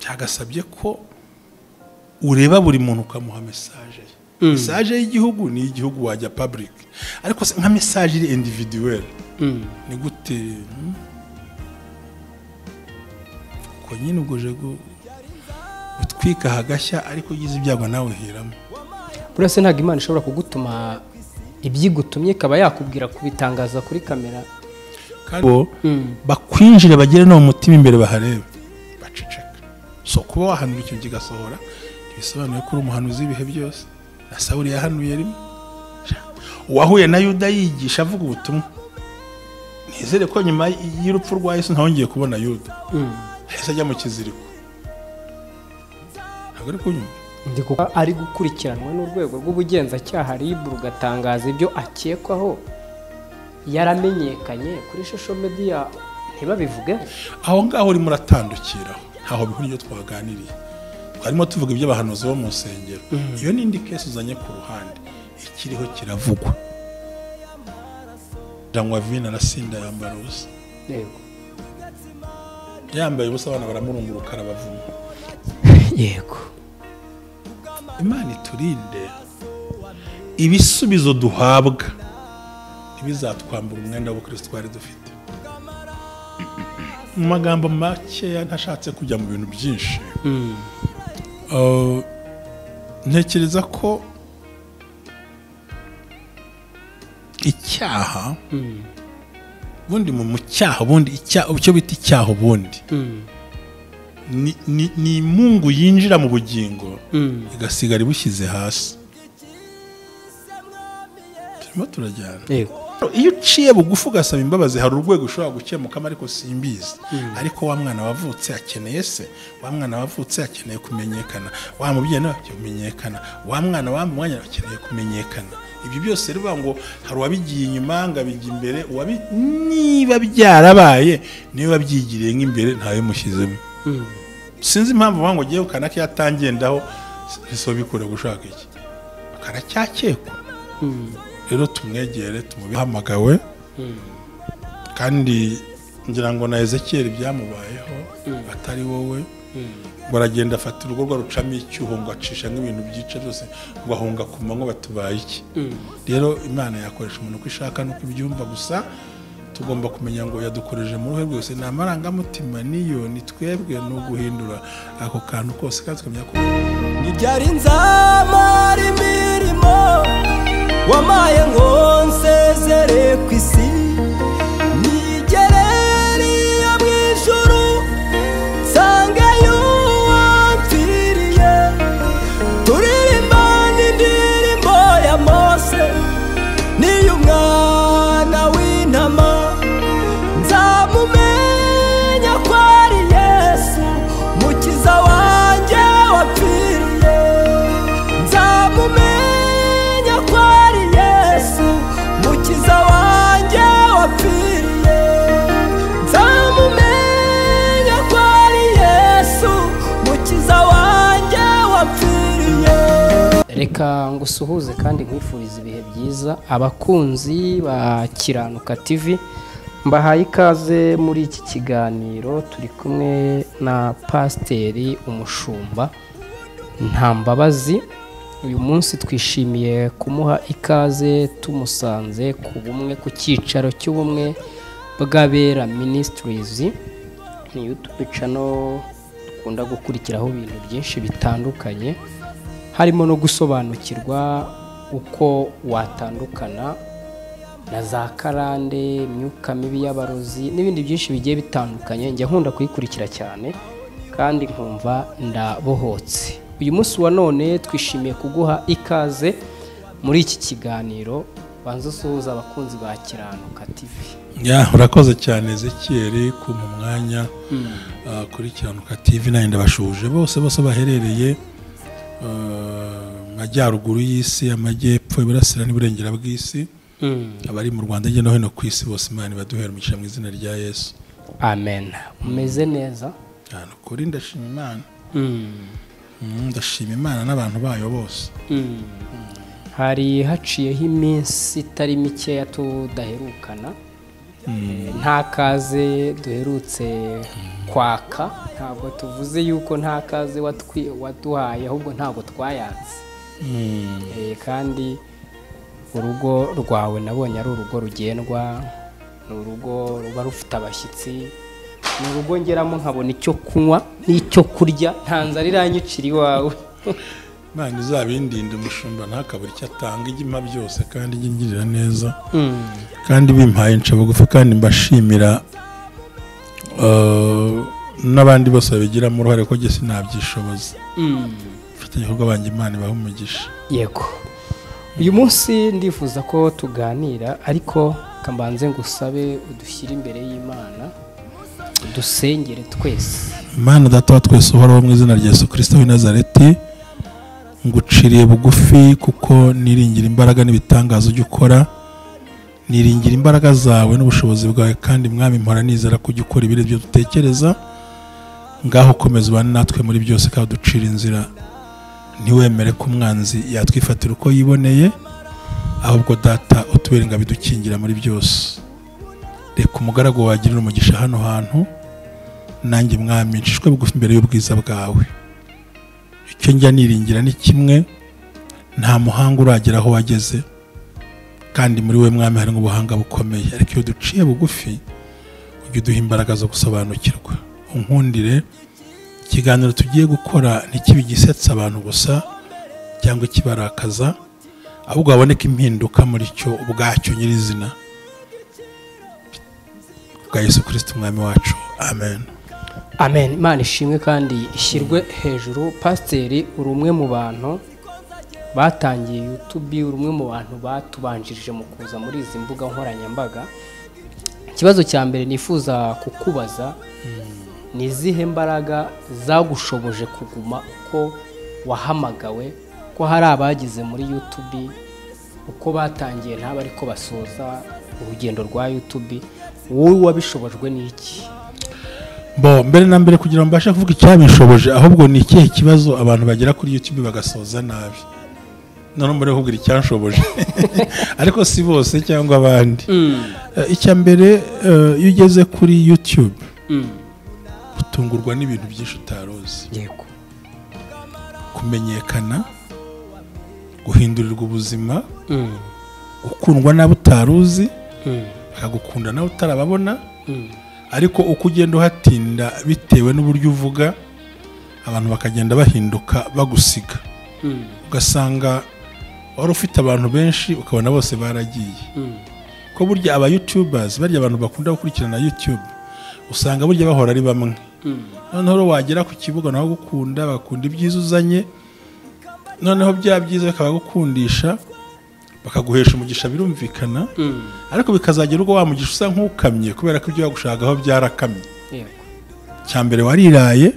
Byagasabye ko ureba buri muntu ukamuha message ye. Message y'igihugu ni igihugu wajya public, ariko nka message iri individuel ni gute? Ko nyine ubwo je gutwika hagashya, ariko ugize ibyago nawe hiramo. Burase ntabwo Imana ishobora kugutuma ibyigutumye ikaba yakubwira kubitangaza kuri kamera, kandi bakwinjire bagere no mu mutima imbere baharebe baceceka. So kuba wahanura ikintu kigasohora bisobanuye ko uri umuhanuzi w'ibihe byose. Na Sawuli yahanuye rimwe, uwahuye na Yuda yigisha avuga ubutumwa. Nizere ko nyuma y'urupfu rwa Yesu ntawongeye kubona Yuda, yahise ajya mu kiziriko. Ntabwo ari kunyuma ndi kuko ari gukurikiranwa n'urwego rw'ubugenzacyaha RIB rugatangaza ibyo akekwaho, yaramenyekanye kuri social media ntibabivuge. Aho ngaho urimo uratandukira, ntaho bihuriye ibyo twaganiriye. Twarimo tuvuga iby'abahanuzi bo mu nsengero. Iyo n'indi case uzanye ku ruhande, ikiriho kiravugwa. Jangwa vina arasinda yambara ubusa. Yego. Yambaye ubusa abana baramurunguruka arabavuma. Yego. Imana iturinde ibisubizo duhabwa ntibizatwambura umwenda w'ubukristo twari dufite. Mu magambo makeya ntashatse kujya mu bintu byinshi, ntekereza ko icyaha ubundi mu cyaha ubundi icyo bita icyaha ubundi ni imungu yinjira mu bugingo igasigara ibushyize hasi. Turimo turajyana. Iyo uciye bugufi ugasaba imbabazi hari urwego ushobora gukemukamo, ariko simbizi. Ariko wa mwana wavutse akeneye se, wa mwana wavutse akeneye kumenyekana, wa mubyeyi nawe akeneye kumenyekana, wa mwana wa mwanya akeneye kumenyekana. Ibyo byose rivuga ngo hari uwabigiye inyuma ngo abijya imbere, niba byarabaye niba byigiriye nk'imbere ntawe mushyizemo. Sinzi impamvu ngo ngiye kanaka yatangendaho bisobikure gushaka iki karacyakekwa. Rero tumwegere tumubihamagawe, kandi ngira ngo na Ezekiel byamubayeho atari wowe. Baragenda afata urugo rwa rucamo icyuho ngo acisha nk'ibintu byica byose ngo ahunga ku manywa batubaye iki. Rero Imana yakoresha umuntu uko ishaka nuko ibyumva, gusa tugomba kumenya ngo yadukoreje mu ruhe rwose. Ni amarangamutima niyo ni twebwe no guhindura ako kantu kose kandi tukamenya ko nibyari nzamara imirimo wamaye ngo nsezere ku isi, nigereriye mu ijuru nsangeyo uwampfiriye, turirimba n'indirimbo ya Mose n'iy'umwana w'intama, nzamumenya ko ari Yesu mukiza wanjye wapfiriye, nzamumenya ko ari Yesu mukiza wanjye wapfiriye, nzamumenya ko ari Yesu mukiza wanjye wapfiriye. Reka ngusuhuze kandi nkwifuriza ibihe byiza abakunzi ba Kiranuka TV. Mbahaye ikaze muri iki kiganiro. Turi kumwe na Pasiteri Umushumba Ntambabazi. Uyu munsi twishimiye kumuha ikaze, tumusanze ku bumwe, ku cyicaro cy'ubumwe bw'Abera Ministries. Ni YouTube channel dukunda gukurikiraho ibintu byinshi bitandukanye, harimo no gusobanukirwa uko watandukana na za karande, imyuka mibi y'abarozi n'ibindi byinshi bigiye bitandukanye. Njya nkunda kuyikurikira cyane kandi nkumva ndabohotse. Uyu munsi wa none twishimiye kuguha ikaze muri iki kiganiro. Banza usuhuza abakunzi ba Kiranuka TV. Ya, urakoze cyane Ezekiel ku mwanya kuri Kiranuka TV. Nayo ndabashuje bose bose baherereye majyaruguru y'isi, amajyepfo, iburasira n'iburengera bw'isi, abari mu Rwanda hirya no hino ku isi bose, Imana ibaduhere umugisha mu izina rya Yesu. Amen. Umeze neza? Cyane kuri ndashima Imana. Ndashima Imana n'abantu bayo bose. Hari haciyeho iminsi itari mikeya tudaherukana. Nta kaze duherutse kwaka, ntabwo tuvuze yuko nta kaze waduhaye, ahubwo ntabwo twayatse. Kandi urugo rwawe nabonye ari urugo rugendwa, ni urugo ruba rufite abashyitsi, ni urugo ngeramo nkabona icyo kunywa n'icyo kurya, nta nzara iranyicira iwawe. Imana izabindinde umushumba ntakabura icyo atanga, ijya impa byose kandi ijya ingirira neza, kandi bimpaye nca bugufi, kandi mbashimira n'abandi bose babigiramo uruhare ko njye sinabyishoboza. Mfite igikorwa banjye, Imana ibahe umugisha. Yego, uyu munsi ndifuza ko tuganira, ariko kambanze ngusabe udushyire imbere y'Imana, dusengere twese. Imana Data wa twese uhoraho, mu izina rya Yesu Kristo w'i Nazareti, nguciriye bugufi kuko niringira imbaraga n'ibitangazo ujya ukora, niringira imbaraga zawe n'ubushobozi bwawe, kandi Mwami mpora nizera ko ujya ukora ibiri byo dutekereza. Ngaho komeza ubane natwe muri byose kandi uducira inzira, ntiwemere ko umwanzi yatwifatira uko yiboneye, ahubwo Data utubere ingabo idukingira muri byose. Reka umugaragu wagirira umugisha hano hantu, nanjye Mwami nshishwe bugufi imbere y'ubwiza bwawe. Icyo njya niringira ni kimwe, nta muhanga uragera aho wageze, kandi muri we Mwami harimo ubuhanga bukomeye, ariko iyo duciye bugufi ujya uduha imbaraga zo gusobanukirwa. Unkundire ikiganiro tugiye gukora ntikibe igisetsa abantu gusa cyangwa ikibarakaza, ahubwo haboneka impinduka muri cyo ubwacyo nyirizina, bwa Yesu Kristo Umwami wacu. Amen. Amen. Imana ishimwe kandi ishyirwe hejuru. Pasiteri, uri umwe mu bantu batangiye YouTube, uri umwe mu bantu batubanjirije mu kuza muri izi mbuga nkoranyambaga. Ikibazo cya mbere nifuza kukubaza, ni izihe mbaraga zagushoboje kuguma uko wahamagawe, ko hari abagize muri YouTube uko batangiye ntaba ariko basoza urugendo rwa YouTube, wowe wabishobojwe n'iki? Bo mbere na mbere kugira ngo mbashe kuvuga icyabishoboje, ahubwo ni ikihe kibazo abantu bagera kuri YouTube bagasoza nabi, none mbere kuvuga icyanshoboje ariko si bose cyangwa abandi. Icya mbere, iyo ugeze kuri YouTube utungurwa n'ibintu byinshi utarozi. Yego, kumenyekana, guhindurirwa ubuzima, gukundwa n'abo utaruzi, bakagukunda nawe utarababona, ariko uko ugenda uhatinda bitewe n'uburyo uvuga, abantu bakagenda bahinduka bagusiga, ugasanga wari ufite abantu benshi ukabona bose baragiye. Ko burya aba YouTubers, barya abantu bakunda gukurikirana YouTube, usanga burya bahora ari bamwe. Noneho wagera ku kibuga naho gukunda, bakunda ibyiza uzanye, noneho bya byiza bakabagukundisha, bakaguhesha umugisha, birumvikana, ariko bikazagera ubwo wa mugisha usa nk'ukamye kubera ko ibyo bagushagaho byarakamye. Cya mbere wariraye,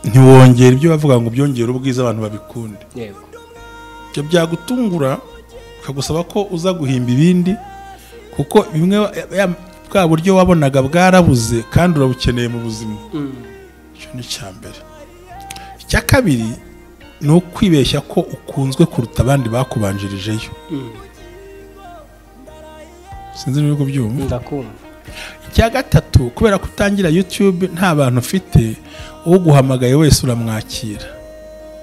ntiwongera ibyo bavuga ngo byongere ubwiza abantu babikunde. Ibyo byagutungura bikagusaba ko uza guhimba ibindi, kuko bimwe bwa buryo wabonaga bwarabuze kandi urabukeneye mu buzima. Icyo ni icya mbere. Icya kabiri ni ukwibeshya ko ukunzwe kuruta abandi bakubanjirijeyo. Sinzi niba kubyumva. Ndakumva. Icya gatatu, kubera ko utangira YouTube nta bantu ufite, uguhamagaye wese uramwakira,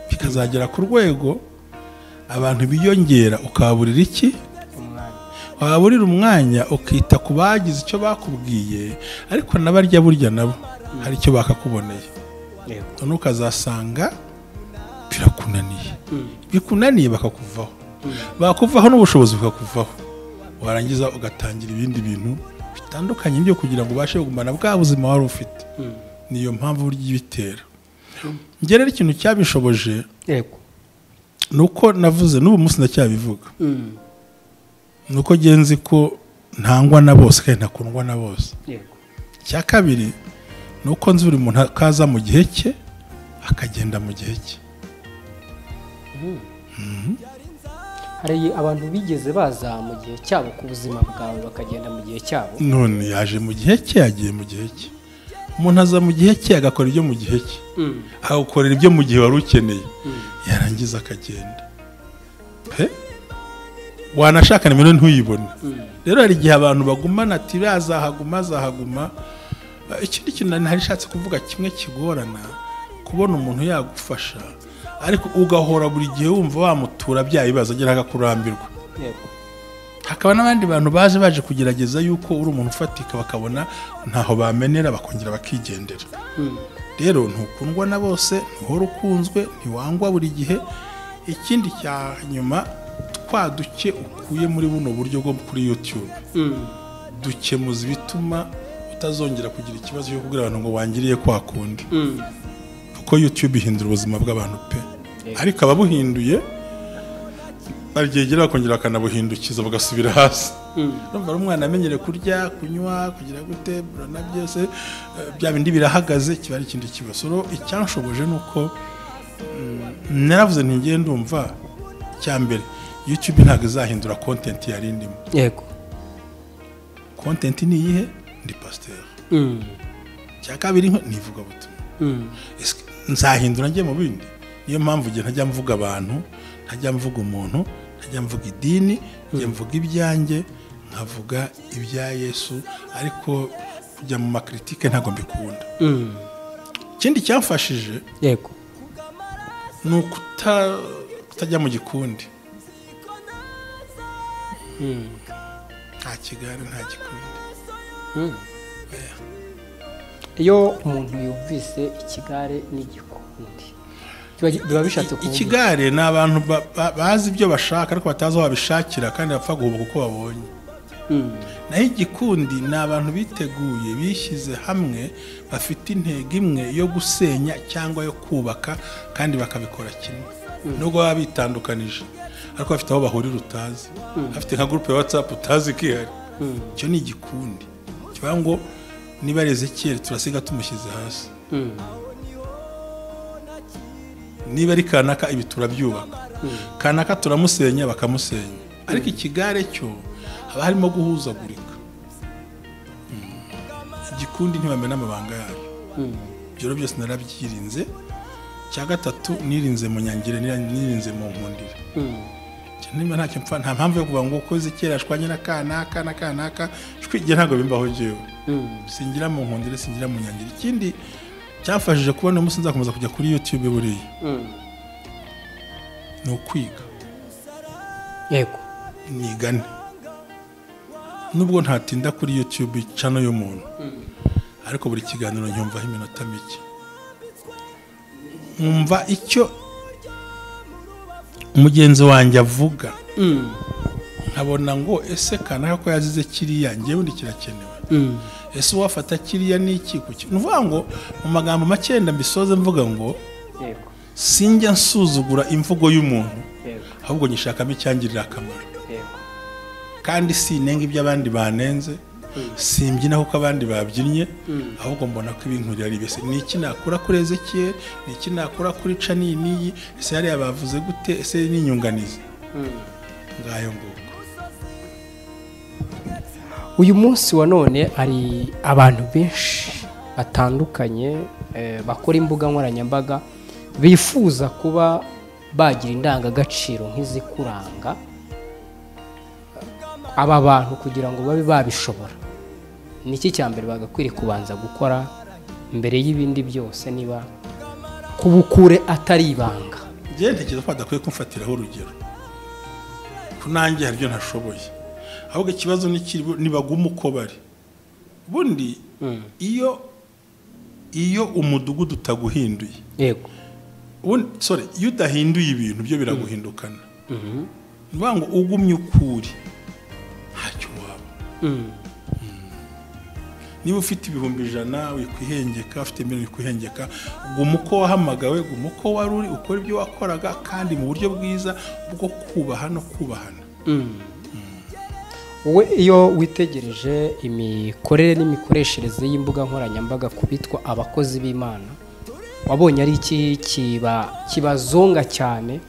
bikazagera ku rwego abantu biyongera, ukababurira iki? Waburira umwanya, ukita ku bagize icyo bakubwiye, ariko nabarya burya nabo hari icyo bakakuboneye. None ukazasanga birakunaniye, bikunaniye bakakuvaho, bakuvaho n'ubushobozi bukakuvaho, warangiza ugatangira ibindi bintu bitandukanye byo kugira ngo ubashe kugumana bwa buzima wari ufite. Niyo mpamvu burya ibitera. Njye rero ikintu cyabishoboje nuko navuze, n'ubu munsi ndacyabivuga, nuko genzi ko ntangwa na bose kandi ntakundwa na bose. Icya kabiri nuko nzi buri muntu akaza mu gihe cye akagenda mu gihe cye. Hari abantu bigeze baza mu gihe cyabo ku buzima bwawe bakagenda mu gihe cyabo. None yaje mu gihe cye, yagiye mu gihe cye. Umuntu aza mu gihe cye agakora ibyo mu gihe cye, agakorera ibyo mu gihe wari ukeneye, yarangiza akagenda. Pe Wanashaka nimero ntuyibone. Rero hari igihe abantu bagumana ati azahaguma azahaguma. Ikindi kintu nari kuvuga kimwe kigorana kubona umuntu yagufasha ariko ugahora buri gihe wumva wamutura bya bibazo agira akakurambirwa. Hakaba n'abandi bantu baje kugerageza yuko uri umuntu ufatika bakabona ntaho bamenera bakongera bakigendera. Rero ntukundwa na bose, ntuhora ukunzwe, ntiwangwa buri gihe. Ikindi cya nyuma twa duke ukuye muri buno buryo bwo kuri YouTube dukemuza bituma utazongera kugira ikibazo cyo kubwira abantu ngo wangiriye kwa kundi. Kuko YouTube ihindura ubuzima bw'abantu pe. Ariko ababuhinduye baryegera bakongera bakanabuhindukiza bagasubira hasi. Urumva umwana amenyere kurya, kunywa, kugira gute, burana byose bya bindi birahagaze kiba ari ikindi kibazo. Icyanshoboje nuko naravuze nti ngiye ndumva cyambere YouTube ntabwo izahindura content yari ndimo. Yego. Content ni iyihe? Ndi pasteur. Cya kabiri nivuga butumwa. Nzahindura ngiye mu bindi. Niyo mpamvu ngiye ntajya mvuga abantu, ntajya mvuga umuntu, ntajya mvuga idini, ngiye mvuga ibyanjye, nkavuga ibya Yesu, ariko kujya mu makritike ntago mbikunda. Ikindi cyamfashije yego ni kutajya mu gikundi. Nta kigare nta gikundi. Iyo umuntu yumvise ikigare n'igikundi biba bishatse kuvuga ikigare ni abantu bazi ibyo bashaka ariko batazi aho babishakira kandi bapfa guhubuka uko babonye. Naho igikundi ni abantu biteguye bishyize hamwe bafite intego imwe yo gusenya cyangwa yo kubaka kandi bakabikora kimwe nubwo baba bitandukanije ariko bafite aho bahurira utazi, bafite nka groupe ya WhatsApp utazi kihari. Icyo ni igikundi kivuga ngo niba Ezekiel turasiga tumushyize hasi, niba ari kanaka ibi turabyubaka, kanaka turamusenya bakamusenya. Ariko ikigare cyo haba harimo guhuzagurika. Igikundi ntibamena amabanga yayo. Ibyo byose narabyirinze. Cya gatatu nirinze mu nyangire, nirinze mu nkundire. Niba ntacyo mpfa nta mpamvu yo kuvuga ngo uko Ezekiel ashwanye na kanaka na kanaka shwigiye ntago bimbaho jewe. Singira mu nkundire, singira mu nyangire. Ikindi cyafashije kubona umunsi nzakomeza kujya kuri YouTube buriya ni ukwiga. Yego. Nigane. Nubwo ntatinda kuri YouTube channel y'umuntu, ariko buri kiganiro nyumvaho iminota mike. Nkumva icyo mugenzi wanjye avuga, nkabona ngo ese kanaka ko yazize kiriya ngewe ndi kirakenewe. Ese uwafata kiriya n'iki kuki? Nuvuga ngo mu magambo make mbisoze mvuga ngo yego sinjya nsuzugura imvugo y'umuntu, yego ahubwo nyishakamo icyangirira akamaro. Yego. Kandi sinenga ibyo abandi banenze, simbyina kuko abandi babyinnye, ahubwo mbona ko ibinkurira ari bese. Ni iki nakura kuri Ezekiel? Ni iki nakura kuri Cani niyi? Ese yari yabavuze gute? Ese ni inyunganizi? Ngayo nguko. Uyu munsi wa none ari abantu benshi batandukanye bakora imbuga nkoranyambaga bifuza kuba bagira indangagaciro nk'izikuranga aba bantu kugira ngo babe babishobora. Niki cya mbere bagakwiriye kubanza gukora mbere y'ibindi byose niba kubukure atari ibanga? Ngiye ntekereza ko badakwiye kumfatiraho urugero, ko nanjye hari ibyo ntashoboye. Ahubwo ikibazo nibaguma uko bari. Ubundi iyo umudugudu utaguhinduye, yego ubundi sorry, iyo udahinduye ibintu byo biraguhindukana. Ni ngo ugumye ukuri ntacyo waba. Niba ufite 100,000 wikwihengeka, ufite miliyoni wikwihengeka, guma uko wahamagawe, guma uko wari uri, ukora ibyo wakoraga kandi mu buryo bwiza bwo kubaha no kubahana. Wowe iyo witegereje imikorere n'imikoreshereze y'imbuga nkoranyambaga kubitwa abakozi b'Imana, wabonye ari iki kibazonga cyane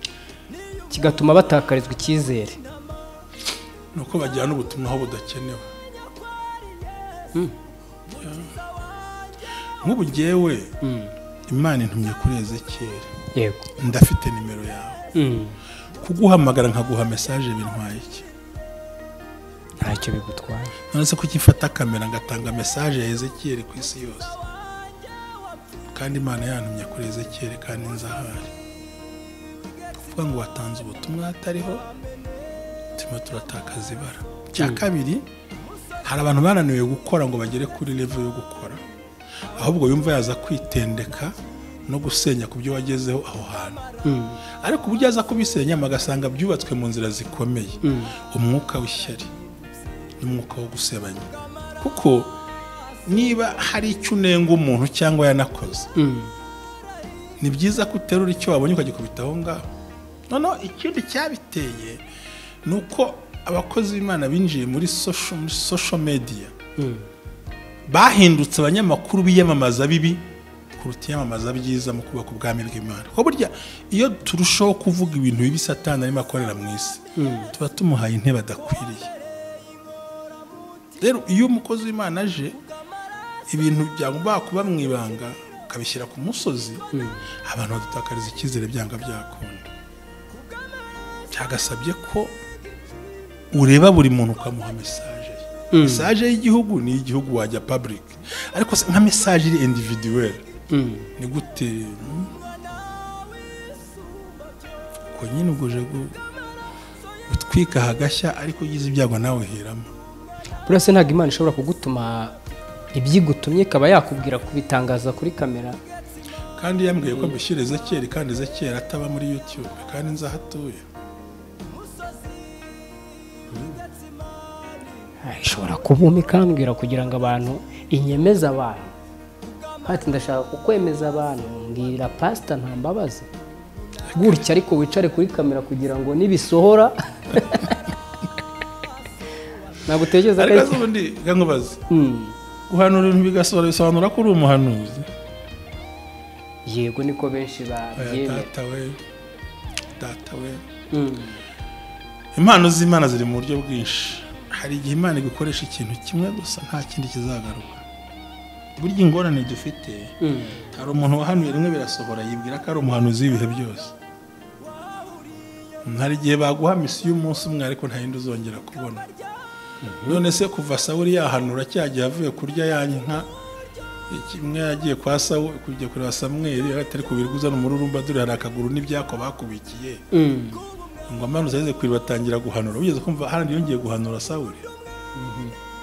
kigatuma batakarizwa icyizere? Nuko bajyana ubutumwa aho budakenewe. Nk'ubu ngewe Imana intumye kuri Ezekiel, yego ndafite nimero yawe, kuguhamagara nkaguha message bintwaye iki? Ntacyo bigutwaye. None se kuki mfata kamera ngatanga message ya Ezekiel ku isi yose, kandi Imana yantumye kuri Ezekiel kandi nzahari? Kuvuga ngo watanze ubutumwa hatariho, turimo turatakaza ibara. Cya kabiri, hari abantu bananiwe gukora ngo bagere kuri level yo gukora, ahubwo yumva yaza kwitendeka no gusenya ku byo wagezeho aho hantu. Ariko uburyo aza kubisenya agasanga byubatswe mu nzira zikomeye, umwuka w'ishyari n'umwuka wo gusebanya. Kuko niba hari icyo unenga umuntu cyangwa yanakoze, ni byiza ko uterura icyo wabonye ukagikubita aho ngaho. Noneho ikindi cyabiteye ni uko abakozi b'Imana binjiye muri social media, bahindutse abanyamakuru biyamamaza bibi kuruta iyamamaza byiza mu kubaka ubwami bw'Imana. Kuko burya iyo turushaho kuvuga ibintu bibi Satani arimo akorera mu isi, tuba tumuhaye intebe adakwiriye. Rero iyo umukozi w'Imana aje, ibintu byagomba kuba mu ibanga ukabishyira ku musozi, abantu badutakariza icyizere byanga byakunda. Cyagasabye ko ureba buri muntu ukamuha message ye. Message y'igihugu ni igihugu wajya public, ariko nka message iri individuel ni gute? Ko nyine uguje gutwika hagashya, ariko ugize ibyago nawe hiramo. Burase ntabwo Imana ishobora kugutuma ibyigutumye ikaba yakubwira kubitangaza kuri kamera. Kandi yambwiye ko mbishyira Ezekiel, kandi Ezekiel ataba muri YouTube, kandi nzahatuye. Ishobora kubuma ikambwira kugira ngo abantu inyemeze abantu. Ati ndashaka kukwemeza abantu, mbwira pastor nta mbabazi gutya, ariko wicare kuri kamera kugira ngo nibisohora. Ntabwo utekereza ko ariko ubundi nkubaze, guhanura ibintu bigasohora bisobanura ko uri umuhanuzi? Yego, niko benshi babyemera. Data we, impano z'Imana ziri mu buryo bwinshi. Hari igihe Imana igukoresha ikintu kimwe gusa, nta kindi kizagaruka. Burya ingorane dufite, hari umuntu wahanuye rimwe birasohora yibwira ko ari umuhanuzi w'ibihe byose. Hari igihe baguha misiyo y'umunsi umwe, ariko nta yindi uzongera kubona. None se kuva Sawuli yahanura cyagiye avuye kurya ya nka kimwe yagiye kwa Sawuli kujya kureba Samweli, atari kubiriguza n'umururumba, dore hari akaguru n'ibyako bakubikiye. Ngo amanuza yeze kwiri batangira guhanura. Ugeze kumva harandi yongeye guhanura Sawuli.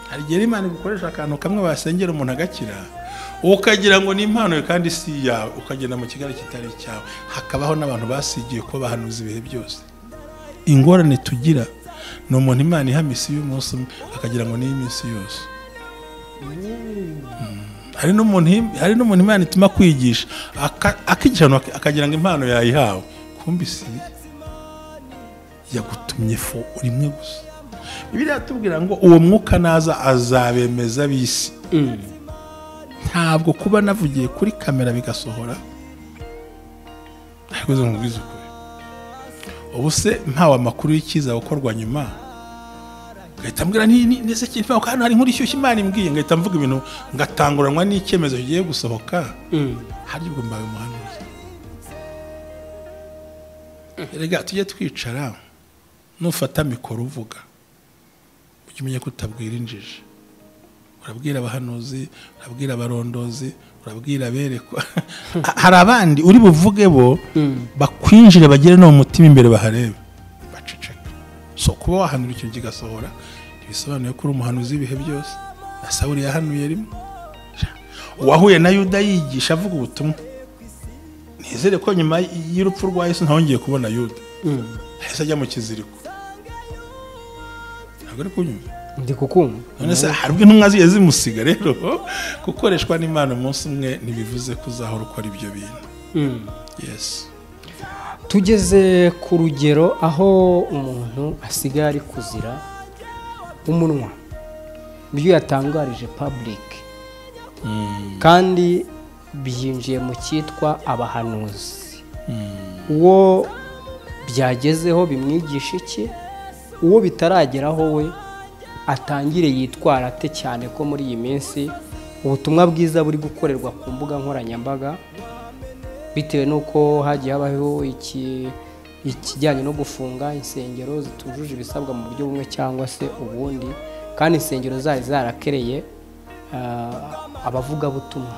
Hari igihe Imana igukoresha akantu kamwe basengera umuntu agakira, ukagira ngo ni impano kandi si yawe, ukagenda mu kigari kitari cyawe. Hakabaho n'abantu basigiye ko bahanuza ibihe byose. Ingorane tugira ni umuntu Imana iha misiyo y'umunsi umwe akagira ngo ni iminsi yose. Hari n'umuntu Imana ituma kwigisha, akigisha akagira ngo impano yayihawe, kumbi si yagutumye fo rimwe gusa. Bibiliya tubwira ngo uwo mwuka naza azabemeza bisi. Ntabwo kuba navugiye kuri kamera bigasohora, ariko nkubwize ukuri, ubu se mpawe amakuru y'ikiza gukorwa nyuma, ngahita mbwira nese kintu kandi hari inkuru ishyushye Imana imbwiye, ngahita mvuga ibintu ngatanguranwa n'icyemezo kigiye gusohoka, hari ubwo mbaye umuhanuzi. Erega tujye twicara, nufata mikoro uvuga ujye umenya ko utabwira injiji. Urabwira abahanuzi, urabwira abarondozi, urabwira aberekwa. Hari abandi uri buvuge bo bakwinjire bagere no mu mutima imbere baharebe baceceka. So kuba wahanura ikintu kigasohora ntibisobanuye ko uri umuhanuzi w'ibihe byose. Na Sawuli yahanuye rimwe. Uwahuye na Yuda yigisha avuga ubutumwa, nizere ko nyuma y'urupfu rwa Yesu ntawongeye kubona Yuda. Yahise ajya mu kiziriko. Ntabwo ari kunyumva? Ndi kukumva. None se hari ubwo intumwa zigiye zimusiga? Rero gukoreshwa n'Imana umunsi umwe ntibivuze ko uzahora ukora ibyo bintu. Yes. Tugeze ku rugero aho umuntu asigaye ari kuzira umunwa ibyo yatangarije public, kandi byinjiye mu cyitwa abahanuzi. Uwo byagezeho bimwigisha iki? Uwo bitarageraho we atangire yitwara ate, cyane ko muri iyi minsi ubutumwa bwiza buri gukorerwa ku mbuga nkoranyambaga, bitewe n'uko hagiye habaho ikijyanye no gufunga insengero zitujuje ibisabwa mu buryo bumwe cyangwa se ubundi. Kandi insengero zari zarakereye abavugabutumwa.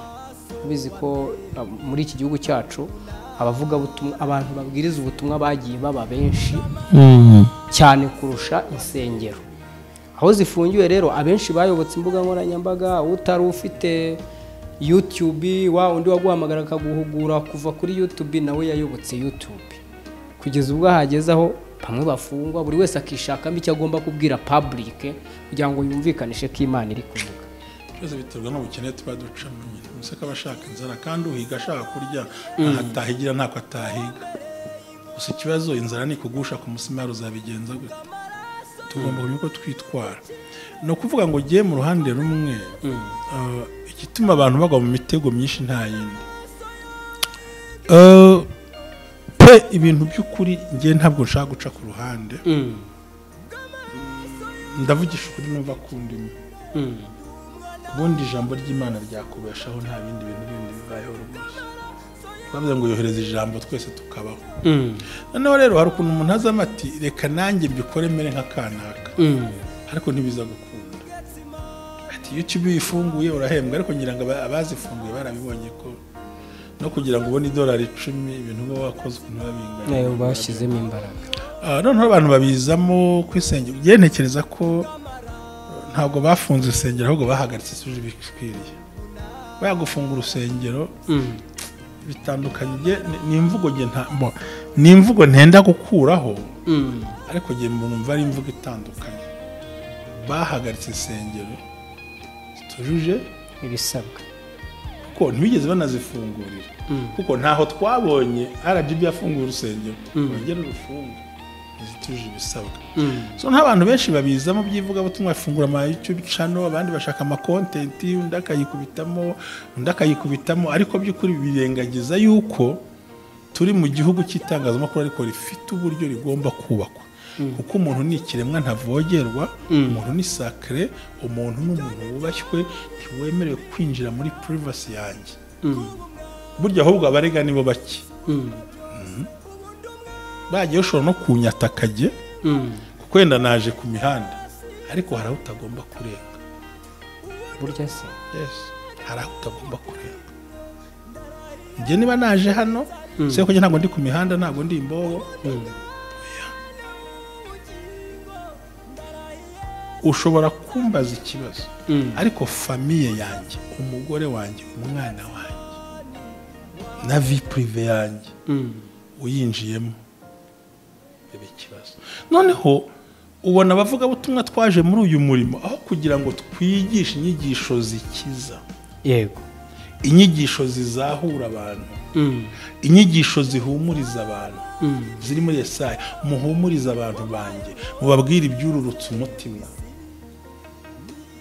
Ubizi ko muri iki gihugu cyacu abavugabutumwa, abantu babwiriza ubutumwa bagiye baba benshi cyane kurusha insengero. Aho zifungiwe rero abenshi bayobotse imbuga nkoranyambaga, utari ufite YouTube wa undi waguhamagara akaguhugura kuva kuri YouTube nawe yayobotse YouTube. Kugeza ubwo hageze aho bamwe bafungwa, buri wese akishakamo icyo agomba kubwira public kugira ngo yumvikanishe ko Imana iri kuvuga. Byose biterwa n'ubukene tuba ducamo nyine. Umuseka abashaka inzara kandi uhiga ashaka kurya atahigira ntako atahiga. Gusa ikibazo inzara ni kugusha ku musimari uzabigenza gute? Tugomba kumenya uko twitwara. No kuvuga ngo giye mu ruhande rumwe, igituma abantu bagwa mu mitego myinshi nta yindi. Pe ibintu by'ukuri ngiye ntabwo nshaka guca ku ruhande. Ndavugisha ukuri numva kundimo. Ubundi ijambo ry'Imana ryakubeshaho nta bindi bintu bindi bibayeho rwose. Twavuze ngo yohereza ijambo twese tukabaho. Noneho rero hari ukuntu umuntu azama ati reka nanjye mbikore mere nka kanaka. Ariko ntibiza gukunda. Ati YouTube ifunguye urahembwa, ariko ngira ngo abazifunguye barabibonye ko no kugira ngo ubone $10 ibintu uba wakoze ukuntu babingana. Nayo bashyizemo imbaraga. Noneho abantu babizamo kwisengera. Ngiye ntekereza ko ntabwo bafunze urusengero ahubwo bahagaritse isuje bikwiriye. Bagufunga urusengero bitandukanye ni imvugo nge nta ni imvugo ntenda gukuraho. Ariko nge mbona ari imvugo itandukanye. Bahagaritse insengero zitujuje ibisabwa kuko ntibigeze banazifungurira. Kuko ntaho twabonye RGB yafunguye urusengero bongera urufunga zitujuje ibisabwa. So nta benshi babizamo byivuga butumwa bafungura ama YouTube channel, abandi bashaka ama content, undi akayikubitamo, ariko by'ukuri birengagiza yuko turi mu gihugu cy'itangazamakuru ariko rifite uburyo rigomba kubakwa. Kuko umuntu ni ikiremwa ntavogerwa, umuntu ni sacré, umuntu ni umuntu wubashywe, ntiwemerewe kwinjira muri privacy yanjye. Burya ahubwo abarega nibo bake. Bagiye ushobora no kunyatakage kuko wenda naje ku mihanda, ariko hari aho utagomba kurenga. Burya se? Yes, hari aho utagomba kurenga. Njye niba naje hano, se ko ntabwo ndi ku mihanda, ntabwo ndi imbobo. Ushobora kumbaza ikibazo, ariko famille yanjye, umugore wanjye, umwana wanjye na vie privée yanjye uyinjiyemo biba ikibazo. Noneho ubona abavuga butumwa twaje muri uyu murimo aho kugira ngo twigishe inyigisho zikiza, yego, inyigisho zizahura abantu, inyigisho zihumuriza abantu, ziri muri Yesaya, muhumuriza abantu banjye, mubabwire ibyururutse umutima.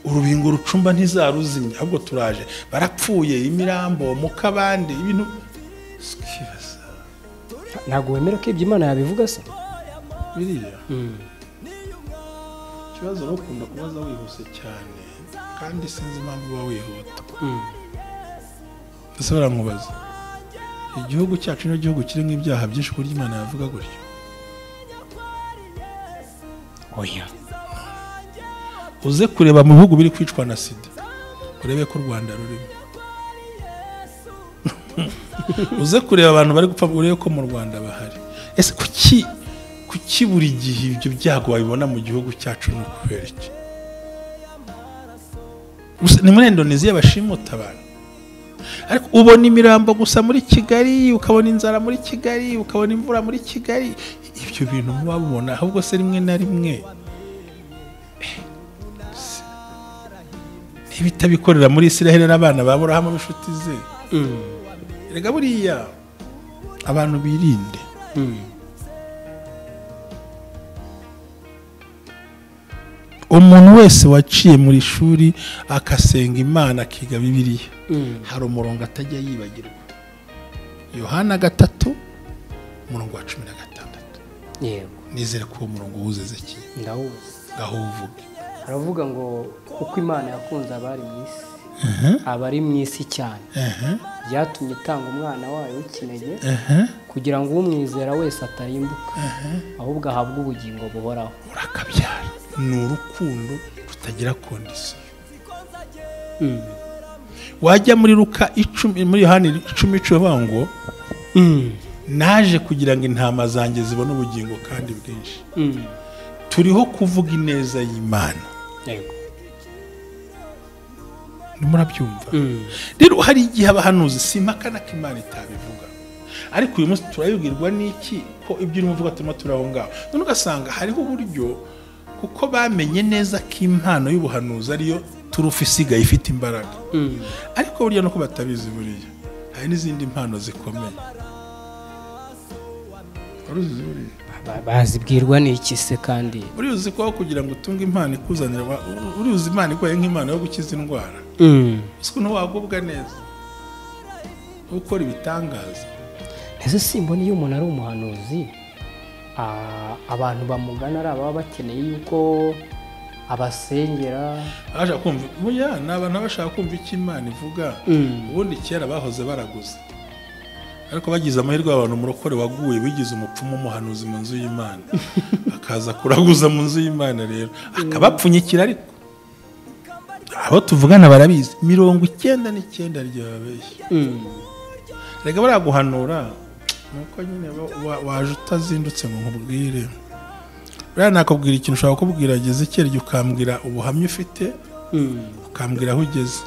Urubingo rucumba ntizaruzimye, ahubwo turaje barapfuye imirambo mu kabande ibintu. Ntabwo wemera ko ibyo Imana yabivuga se? Biriya ikibazo rero ukunda kubaza wihuse cyane, kandi sinzi impamvu uba wihuta. Ese barankubaza, igihugu cyacu ni igihugu kirimo ibyaha byinshi ku buryo Imana yavuga gutyo? Oya. Uze kureba mu bihugu biri kwicwa na sida, urebe ko u Rwanda rurimo. Uze kureba abantu bari gupfa, urebe ko mu Rwanda bahari. Ese kuki buri gihe ibyo byago babibona mu gihugu cyacu ni ukubera iki? Ni muri Indonesia bashimuta abantu, ariko ubona imirambo gusa muri Kigali, ukabona inzara muri Kigali, ukabona imvura muri Kigali. Ibyo bintu muba mubona, ahubwo se rimwe na rimwe ntibitabikorera muri Israel n'abana ba Aburahamu b'inshuti ze. Erega buriya abantu birinde. Umuntu wese waciye muri shuri akasenga Imana akiga Bibiliya, hari umurongo atajya yibagirwa. Yohana 3 umurongo wa 16. Yego. Nizere ko uwo murongo wuzeze ki? Ndawuzi. Ngaho uvuge. Aravuga ngo kuko Imana yakunze abari mu isi, abari mu isi cyane, byatumye itanga umwana wayo w'ikinege kugira ngo umwizera wese atarimbuka, ahubwo ahabwe ubugingo buhoraho. Urakabyara. Ni urukundo Batagira condition. Wajya muri Luka 10 muri Yohani 10:10 bavuga ngo naje kugira ngo intama zanjye zibone ubugingo kandi bwinshi. Turiho kuvuga ineza y'Imana. Yego. Murabyumva. Rero hari igihe abahanuzi simpakana ko Imana itabivuga. Ariko uyu munsi turabibwirwa n'iki ko ibyo urimo uvuga turimo turaho ngaho. None ugasanga hariho uburyo kuko bamenye neza ko impano y'ubuhanuzi ariyo turufu isigaye ifite imbaraga. Ariko burya nuko batabizi buriya. Hari n'izindi mpano zikomeye. Bazibwirwa n'iki se kandi? Uriuzi ko kugira ngo utunge impano ikuzanira, uriuzi Imana ikoye nk'impano yo gukiza indwara. Uzi ko wagubwa neza. Ukora ibitangaza. Ese simbona iyo umuntu ari umuhanuzi abantu bamugana ari ababa bakeneye yuko abasengera aje kumva muya n'abantu bashaka kumva icyo Imana ivuga. Ubundi kera bahoze baraguza. Ariko bagize amahirwe abantu murokore waguye bigize umupfumu umuhanuzi mu nzu y'Imana akaza kuraguza mu nzu y'Imana rero akabapfunyikira. Ariko abo tuvugana barabizi 99 ryababeshye. Rega baraguhanura nuko nyine waje utazindutse ngo nkubwire. Buriya nakubwira ikintu ushobora kubwira ageze icyerekezo ukambwira ubuhamya ufite, ukambwira aho ugeze,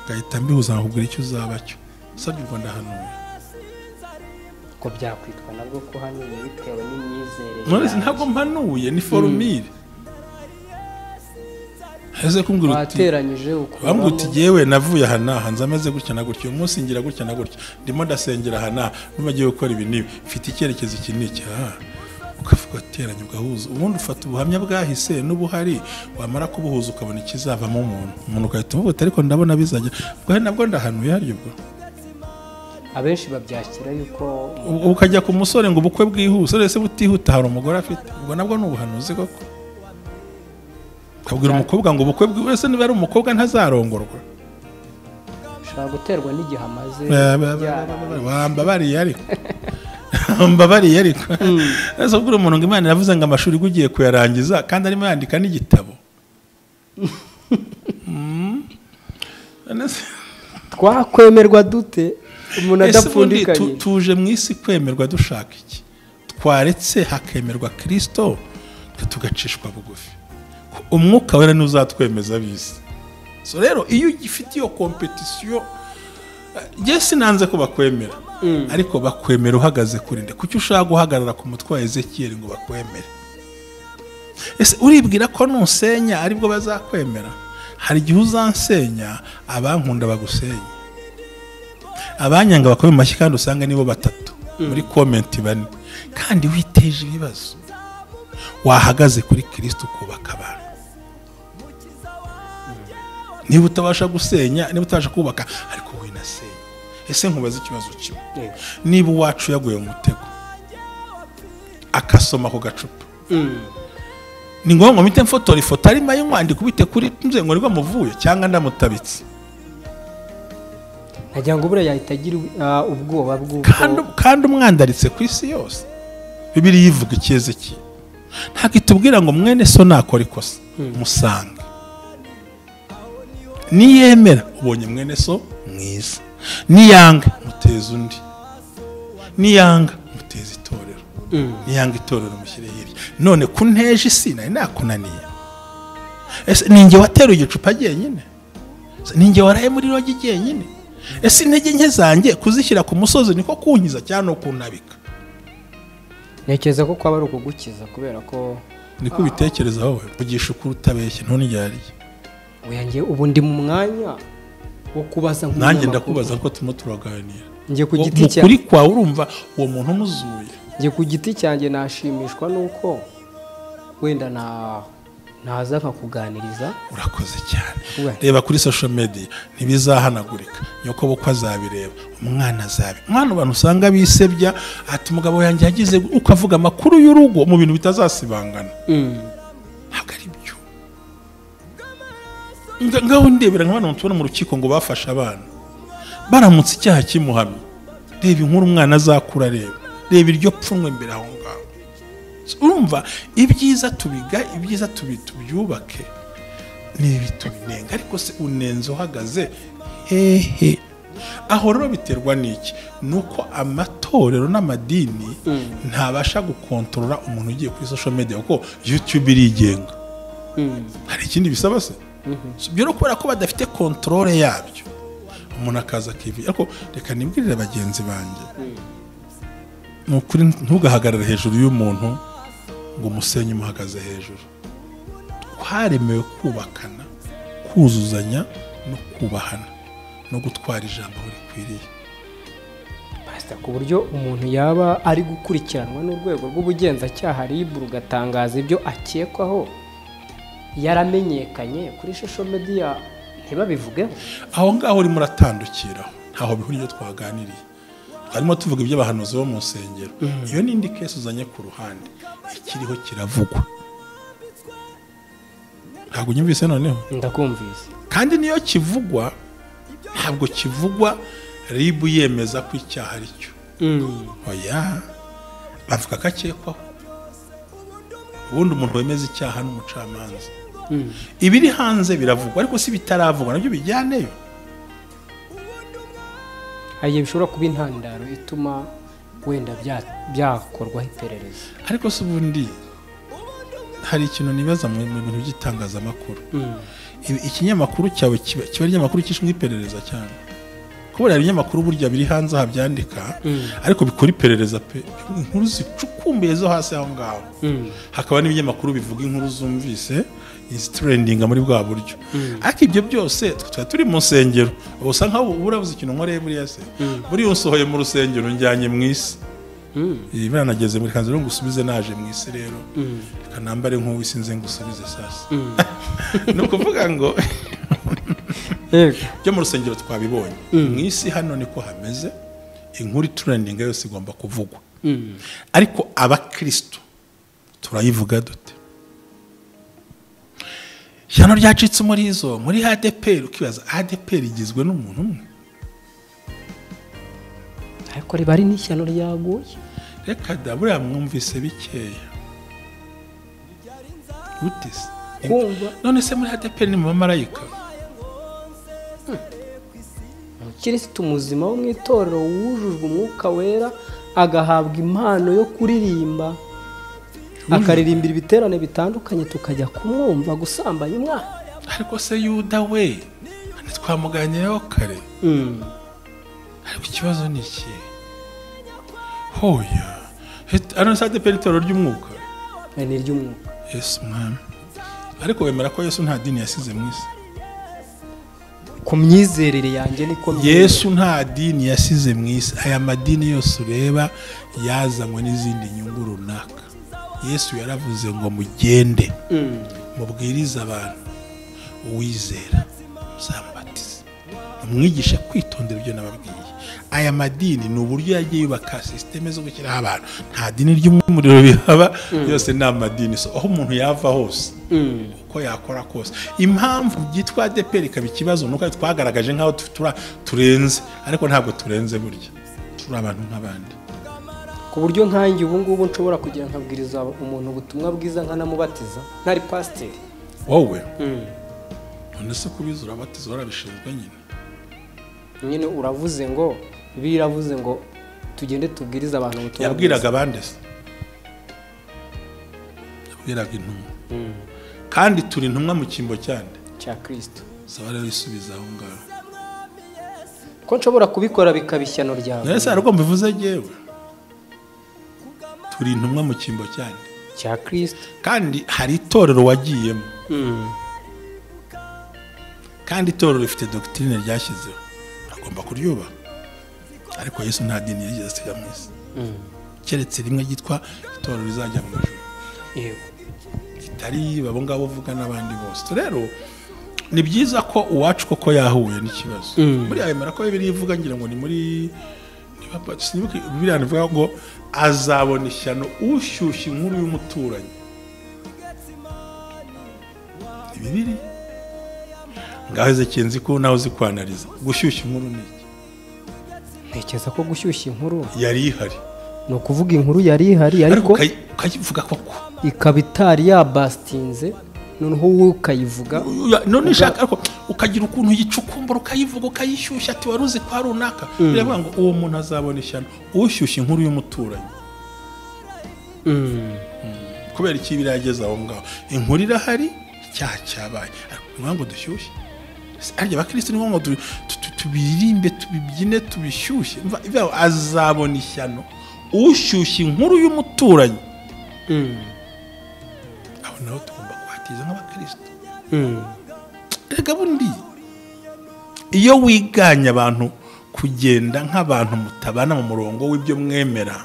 ugahita mbihuza nkakubwira icyo uzaba cyo. Usabye ubwo ndahanuye. Ko byakwitwa nabwo ko hanuye bitewe n'imyizerere. None ntabwo mpanuye ni formule. Heze kumbwira uti wateranyije uko bambwira uti yewe navuye aha naha nza ameze gutya na gutya, uyu munsi ngira gutya na gutya, ndimo ndasengera aha naha, nubagiye gukora ibi nibi, mfite icyerekezo iki n'iki. Ukavuga ateranya ugahuza, ubundi ufata ubuhamya bwahise n'ubuhari, wamara kubuhuza ukabona ikizavamo umuntu. Umuntu ugahita uvuga uti ariko ndabona bizajya. Ubwo nabwo ndahanuye haryo ubwo. Abenshi babyakira yuko ukajya ku musore ngo ubukwe bwihuse, ese butihuta hari umugore afite, ubwo nabwo ni ubuhanuzi koko. Ukabwira umukobwa ngo ubukwe bwihuse, niba ari umukobwa ntazarongorwa. Ushobora guterwa n'igihe amaze. Wambabariye ariko. Mbabariye ariko. Ese ubwo umuntu ngo Imana iravuze ngo amashuri ugiye kuyarangiza kandi arimo yandika n'igitabo. Twakwemerwa dute umuntu adapfundikanye? Tuje mu isi kwemerwa dushaka iki? Twaretse hakemerwa Kristo tugacishwa bugufi. Umwuka wera ntuzatwemeza bisi. So rero iyo ugifite iyo competition, je sinanze ko bakwemera. Ariko bakwemera uhagaze kurinde. Kuki ushaka guhagarara ku mutwe wa Ezekiel ngo bakwemere? Ese uribwira ko nusenya aribwo bazakwemera? Hari igihe uzansenya abankunda bagusenya. Abanyanga bakome mashyi kandi usanga nibo batatu muri comment bane. Kandi witeje ibibazo. Wahagaze kuri Kristo kubaka abantu. Niba utabasha gusenya, niba utabasha kubaka, ariko winasenya. Ese nkubaza ikibazo kimwe. Niba uwacu yaguye mu mutego akasoma ku gacupa, ni ngombwa mpite mfotora ifoto arimo ayinywa ndikubite kuri nze ngo nibwo muvuye cyangwa ndamutabitse? Nagira ngo buriya yahita agira ubwoba bw'uko kandi umwandaritse ku isi yose. Bibiliya ivuga icyezeki. Ntabwo itubwira ngo mwene so nakora ikosa musange. Niyemera ubonye mwene so mwiza, niyanga muteza undi, niyanga muteza itorero, niyanga itorero mushyire hirya. None kunteje isi nari nakunaniye. Ese ninjye wateruye igicupa jyenyine? Ninjye waraye muri rogi jyenyine? Ese intege nke zanjye kuzishyira ku musozi niko kunkiza cyangwa no kunabika? Ntekereza ko kwaba ari ukugukiza kubera ko niko ubitekereza wowe. Vugisha ukuri utabeshye ntunijyariye. Oya njye ubu ndi mu mwanya wo kubaza nk'umunyamakuru. Nanjye ndakubaza ko turimo turaganira. Njye ku giti cyanjye ukuri kwawe urumva uwo muntu umuzuye. Njye ku giti cyanjye nashimishwa nuko wenda naza nkakuganiriza. Urakoze cyane. Reba kuri social media ntibizahanagurika. Nyoko bukwe azabireba, umwana azabe. Umwana abantu usanga bisebya ati umugabo yanjye yagize, ukavuga amakuru y'urugo mu bintu bitazasibangana. Ntabwo ari byo. Ngaho ndebera nk'abantu tubona mu rukiko ngo bafashe abana baramutse icyaha kimuhamye. Reba inkuru umwana azakura, reba iryo pfunwe imbere aho ngaho. Urumva ibyiza tubiga, ibyiza tubyubake, Ni ibitunenga, ariko se unenze uhagaze hehe? Aho rero biterwa n'iki? Nuko amatorero n'amadini ntabasha gukontorora umuntu ugiye kuri social media, kuko YouTube irigenga. Hari ikindi bisaba se? Byo no kubera ko badafite controle yabyo, umuntu akaza akivi. Ariko reka nibwirire bagenzi banjye, ni ukuri ntugahagarare hejuru y'umuntu ngo umusenyi umuhagaze hejuru. Twaremewe kubakana, kuzuzanya no kubahana no gutwara ijambo aho rikwiriye. Pastor, ku buryo umuntu yaba ari gukurikiranwa n'urwego rw'ubugenzacyaha RIB rugatangaza ibyo akekwaho yaramenyekanye kuri social media ntibabivugeho? Aho ngaho urimo uratandukiraho, ntaho bihuriye ibyo twaganiriye. Twarimo tuvuga iby'abahanuzi bo mu nsengero. Iyo ni indi case uzanye ku ruhande, ikiriho kiravugwa. Ntabwo unyumvise noneho? Ndakumvise. Kandi niyo kivugwa, ntabwo kivugwa RIB yemeza ko icyaha ari cyo. Oya, bavuga ko akekwaho. Ubundi umuntu wemeza icyaha n'umucamanza. Ibiri hanze biravugwa, ariko si bitaravugwa nabyo bijyaneyo. Aye, bishobora kuba intandaro ituma wenda byakorwaho iperereza. Ariko se ubundi hari ikintu nibaza mu bintu by'itangazamakuru. Ikinyamakuru cyawe kiba ari ikinyamakuru cyishinzwe iperereza cyane. Kubera ibinyamakuru burya biri hanze aha byandika, ariko bikora iperereza pe, inkuru zicukumbuye zo hasi aho ngaho. Hakaba n'ibinyamakuru bivuga inkuru zumvise izitrendinga muri bwa buryo. Ariko ibyo byose tuba turi mu nsengero, usa nkaho urabuze ikintu nkoreye buriya se. Buriya unsohoye mu rusengero njyanye mu isi. Ibara nageze muri kanzu ngo usubize naje mu isi rero. Reka nambare nk'uwisi nze ngusubize sasa. Ni ukuvuga ngo byo mu rusengero twabibonye. Mu isi hano niko hameze, inkuru trending yose igomba kuvugwa. Ariko abakristo turayivuga dute? Ishyano ryacitse muri izo muri ADPR, ukibaza ADPR igizwe n'umuntu umwe? Ariko riba ari n'ishyano ryaguye. Reka da, buriya mwumvise bikeya. Gute se? None se muri ADPR ni mu bamarayika? Umukirisitu muzima wo mu itorero wujujwe umwuka wera agahabwa impano yo kuririmba, akaririmbira ibiterane bitandukanye, tukajya kumwumva gusambanya umwana. Ariko se Yuda we ntitwamuganiraho kare? Ariko ikibazo ni iki? Hoya, ano se ADPR itorero ry'umwuka? Ni iry'umwuka. Yesu mwami. Ariko wemera ko Yesu nta dini yasize mu isi? Ku myizerere yanjye niko Yesu nta dini yasize mu isi. Aya madini yose ureba yazanywe n'izindi nyungu runaka. Yesu yaravuze ngo mugende mubwirize abantu, uwizera muzamubatize, umwigishe kwitondera ibyo nababwiye. Aya madini ni uburyo yagiye yubaka systeme zo gushyiraho abantu. Nta dini ry'umuriro bihaba, yose ni amadini. So aho umuntu yava hose, uko yakora kose. Impamvu byitwa ADPR ikaba ikibazo nuko twagaragaje nkaho turenze, ariko ntabwo turenze burya. Turi abantu nk'abandi. Ku buryo nkanjye ubu ngubu nshobora kugira nkabwiriza umuntu ubutumwa bwiza nkanamubatiza ntari pasiteri. Wowe? None se kubiza urabatiza warabishinzwe nyine? Nyine uravuze ngo biravuze ngo tugende tubwirize abantu ubutumwa. Yabwiraga abandi se? Yabwiraga intumwa. Kandi turi intumwa mu cyimbo cyande cya Kristo. Saba rero isubiza aho ngaho. Ko nshobora kubikora bikaba ishyano ryawe. Nese ariko mbivuze jewe. Turi intumwa mu cyimbo cyande cya Kristo. Kandi hari itorero wagiyemo. Kandi itorero rifite doctrine ryashyizeho, agomba kuryubaha. Ariko Yesu nta dini yigeze asiga mu isi. Keretse rimwe ryitwa itorero rizajya mu ijuru. Yego. Kitari babo ngabo uvuga n'abandi bose. Rero ni byiza ko uwacu koko yahuye n'ikibazo. Buriya yemera ko Bibiliya ivuga, ngira ngo ni muri Bibiliya ivuga ngo azabona ishyano ushyushya inkuru y'umuturanyi. Bibiliya ngaho Ezekiel nzi ko nawe uzi kwanariza. Gushyushya inkuru ni iki? Ntekereza ko gushyushya inkuru yari ihari. Ni ukuvuga inkuru yari ihari, ariko ukayivuga koko ikaba itari yabastinze Noneho wowe ukayivuga none ushaka ariko ukagira ukuntu yicukumbura ukayivuga ukayishyushya ati wari uzi kwa runaka. Biravuga ngo uwo muntu azabona ishyano ushyushya inkuru y'umuturanyi. Kubera iki birageze aho ngaho? Inkuru irahari, icyaha cyabaye, ariko ngo dushyushye arya abakristo ni ngombwa tubirimbe, tubibyine, tubishyushye. Azabona ishyano ushyushya inkuru y'umuturanyi. Aho naho tugomba kuhatiza nk'abakristo. Erega bundi iyo wiganye abantu kugenda nk'abantu mutabana mu murongo w'ibyo mwemera,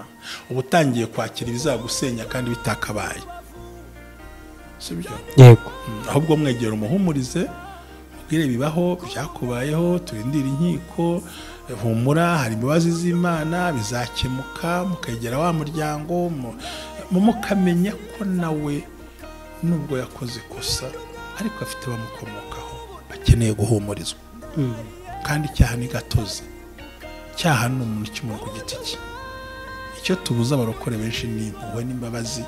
uba utangiye kwakira ibizagusenya kandi bitakabaye. Sibyo? Yego. Ahubwo mwegera umuhumurize, mubwire bibaho, byakubayeho, turindire inkiko, humura, hari imbabazi z'Imana, bizakemuka. Mukegera wa muryango, mukamenya ko nawe nubwo yakoze ikosa ariko afite abamukomokaho bakeneye guhumurizwa. Kandi icyaha ni gatozi, icyaha ni umuntu cy'umuntu ku giti cye. Icyo tubuza abarokore benshi ni impuhwe n'imbabazi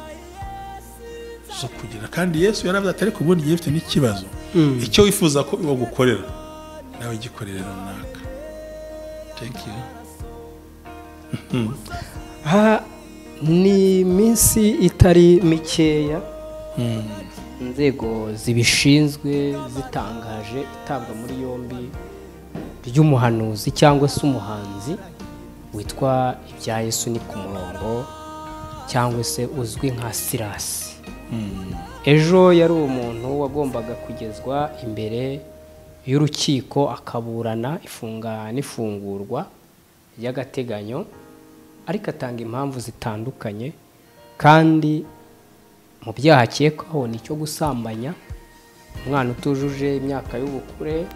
zo kugira. Kandi Yesu yaravuze ati ariko ubundi gihe ufite n'ikibazo, icyo wifuza ko bagukorera nawe gikorere runaka. Thank you. Ni iminsi itari mikeya inzego zibishinzwe zitangaje itabwa muri yombi ry'umuhanuzi cyangwa se umuhanzi witwa Ibya Yesu ni ku murongo cyangwa se uzwi nka Sirasi. Ejo yari umuntu wagombaga kugezwa imbere y'urukiko akaburana ifunga n'ifungurwa ry'agateganyo, ariko atanga impamvu zitandukanye, kandi mu byaha akekwaho ni icyo gusambanya umwana utujuje imyaka y'ubukure.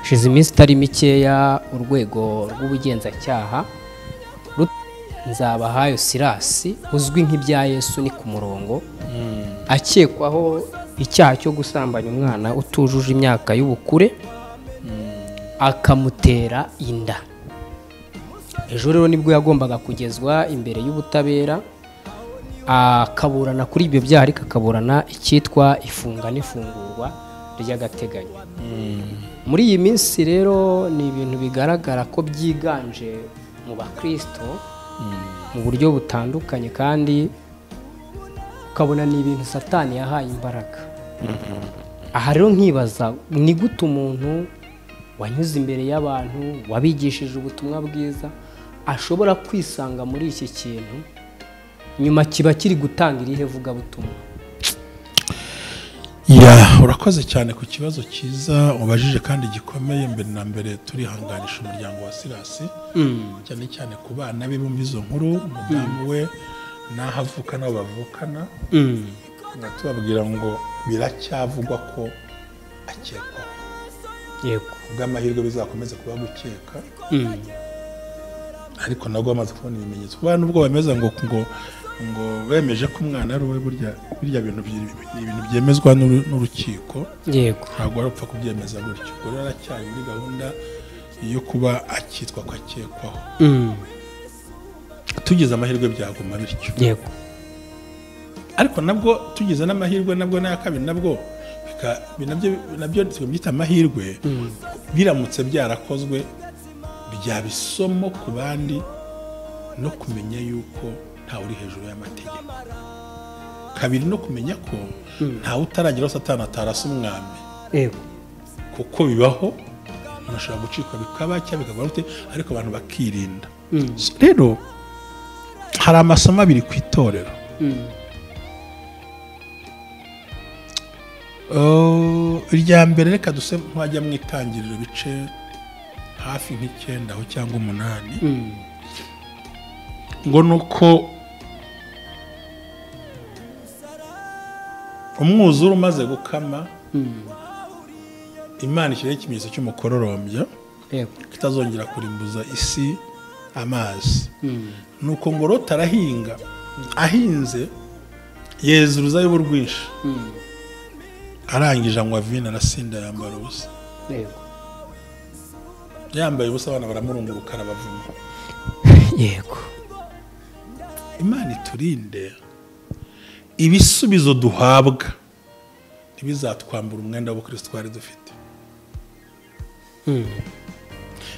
Hashize iminsi itari mikeya urwego rw'ubugenzacyaha Nzabahayo Sirasi uzwi nk'Ibya Yesu ni ku murongo akekwaho icyaha cyo gusambanya umwana utujuje imyaka y'ubukure akamutera inda. Ejo rero nibwo yagombaga kugezwa imbere y'ubutabera akaburana kuri ibyo byaha, ariko akaburana icyitwa ifunga n'ifungurwa ry'agateganyo. Muri iyi minsi rero ni ibintu bigaragara ko byiganje mu bakristo mu buryo butandukanye, kandi ukabona ni ibintu Satani yahaye imbaraga. Aha rero nkibaza ni gute umuntu wanyuze imbere y'abantu wabigishije ubutumwa bwiza ashobora kwisanga muri iki kintu, nyuma kiba kiri gutanga irihe vugabutumwa? Ya, urakoze cyane ku kibazo cyiza ubajije kandi gikomeye. Mbere na mbere turihanganisha umuryango wa Sirasi, cyane cyane ku bana be bumva izo nkuru, umudamu we n'aho avuka n'aho bavukana, tubabwira ngo biracyavugwa ko akekwaho. Yego, kubw'amahirwe bizakomeza kuba gukeka, ariko nabwo bamaze kubona ibimenyetso. Kuba nubwo bameze ngo bemeje ko umwana ari uwe, burya bintu ibintu byemezwa n'urukiko. Yego, ntabwo warupfa kubyemeza gutyo. Ubwo rero aracyari muri gahunda yo kuba akitwa ko akekwaho. Tugize amahirwe byaguma bityo. Yego, ariko nabwo tugize n'amahirwe nabwo n'aya kabiri nabwo nabyo tubyita amahirwe, biramutse byarakozwe byaba isomo ku bandi no kumenya yuko ntawe uri hejuru y'amategeko. Kabiri, no kumenya ko ntawe utarageraho Satani atarasa umwami. Yego, kuko bibaho, umuntu ashobora gucikwa bikaba cyangwa bikagwa gute, ariko abantu bakirinda. Rero hari amasomo abiri ku itorero. Irya mbere reka duse nk'abajya mu itangiriro bice hafi nk'icyenda aho cyangwa 8, ngo nuko umwuzure umaze gukama, Imana ishyiraho ikimenyetso cy'umukororombya kitazongera kurimbuza isi amazi. Nuko ngo Loti arahinga, ahinze yeza uruzabibu rwinshi, arangije anywa vino arasinda, yambara ubusa. Yambaye ubusa, abana baramurunguruka arabavuma. Yego. Imana iturinde ibisubizo duhabwa ntibizatwambura umwenda w'ubukristo twari dufite.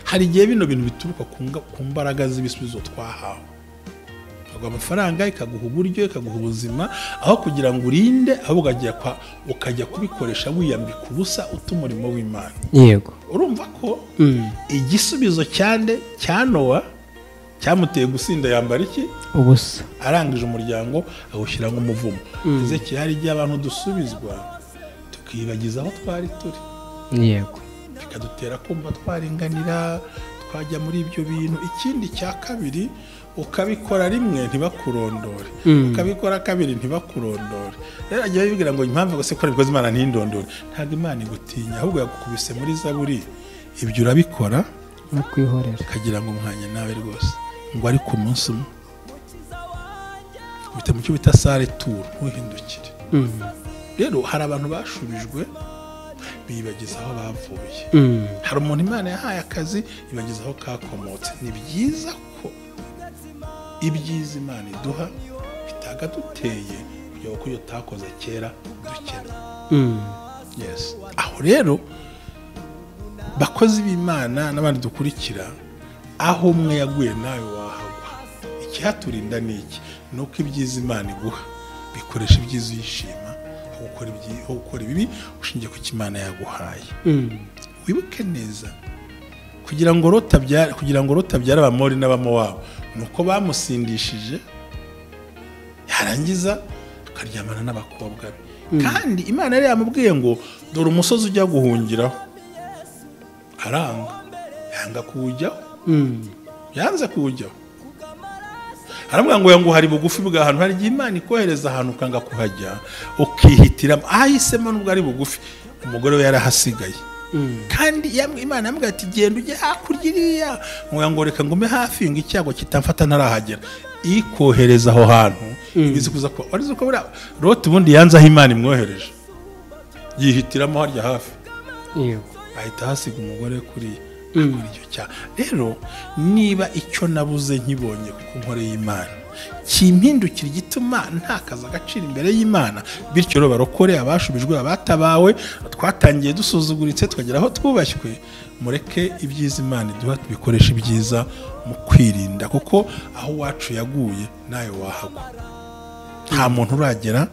Hari igihe bino bintu bituruka ku mbaraga z'ibisubizo twahawe. Ikaguha amafaranga, ikaguha uburyo, ikaguha ubuzima, aho kugira ngo urinde, ahubwo ukajya kubikoresha wiyambika ubusa uta umurimo w'Imana. Yego. Urumva ko igisubizo cyande cya Nowa cyamuteye gusinda yambara iki? Ubusa. Arangije umuryango awushyira nk'umuvumo. Ezekiel, hari igihe abantu dusubizwa tukibagiza aho twari turi. Yego. Bikadutera kumva twaringanira, twajya muri ibyo bintu. Ikindi cya kabiri, ukabikora rimwe ntibakurondore, ukabikora kabiri ntibakurondore. Rero ajya bibwira ngo impamvu gose ko bikoze Imana ntindondore. Ntabwo Imana igutinya, ahubwo yagukubise muri zaburi. Ibyo urabikora no kwihorera, ukagira ngo umwanya nawe rwose ngo ari ku munsi umwe bita mu cyo bita sale tour, ntuhindukire. Rero hari abantu bashubijwe bibagiza aho bavuye. Hari umuntu Imana yahaye akazi ibagiza aho kakomotse. Ni byiza ko ibyiza Imana iduha bitagaduteye kugira ngo iyo takoze kera dukena. Yes. Aho rero bakozi b'Imana n'abandi dukurikira, aho umwe yaguye nawe wahagwa. Ikihaturinda ni iki? Nuko ibyiza Imana iguha bikoresha ibyiza uyishima, aho gukora ibibi ushingiye ku Imana yaguhaye. Wibuke neza, kugira ngo Loti abyare Abamori n'Abamowabu, nuko bamusindishije yarangiza akaryamana n'abakobwa be. Kandi Imana yari yamubwiye ngo dore umusozi ujya guhungiraho, aranga, yanga kuwujyaho. Yanze kuwujyaho, aramubwira ngo ngo hari bugufi bw'ahantu. Hari igihe Imana ikohereza ahantu ukanga kuhajya, ukihitiramo. Ahisemo nubwo ari bugufi, umugore we yarahasigaye. Kandi Imana yamubwiye ati genda ujye hakurya iriya, ngo reka ngume hafi ngo icyago kitamfata ntarahagera. Ikohereza aho hantu ibizi kuza ko warize ko buriya Loti ubundi yanze aho Imana imwohereje, yihitiramo harya hafi. Yego. Ahita hasiga umugore kuri icyo cyaha. Rero niba icyo nabuze nkibonye kuko nkoreye Imana, kimpindukira igituma ntakaza agaciro imbere y'Imana. Bityo rero barokore abashubijwe, abatabawe, twatangiye dusuzuguritse tukagera aho twubashywe, mureke ibyiza Imana iduha tubikoresha ibyiza mu kwirinda, kuko aho wacu yaguye nawe wahagwa. Nta muntu uragera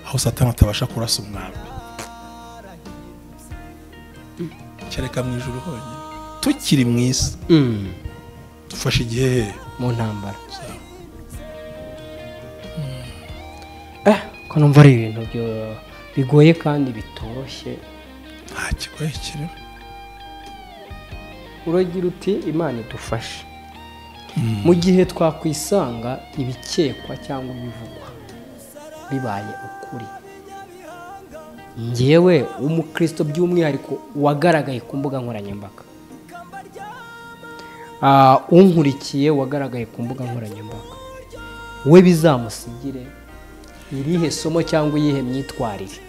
aho Satani atabasha kurasa umwambi, kereka mu ijuru honyine. Tukiri mu isi dufashe igihe mu ntambara. Ko numva ari ibintu bigoye kandi bitoroshye. Nta kigoye kirimo. Uragira uti Imana idufashe mu gihe twakwisanga ibikekwa cyangwa ibivugwa bibaye ukuri. Njyewe umukristo by'umwihariko wagaragaye ku mbuga nkoranyambaga, unkurikiye wagaragaye ku mbuga nkoranyambaga, we bizamusigire irihe somo cyangwa iyihe myitwarire?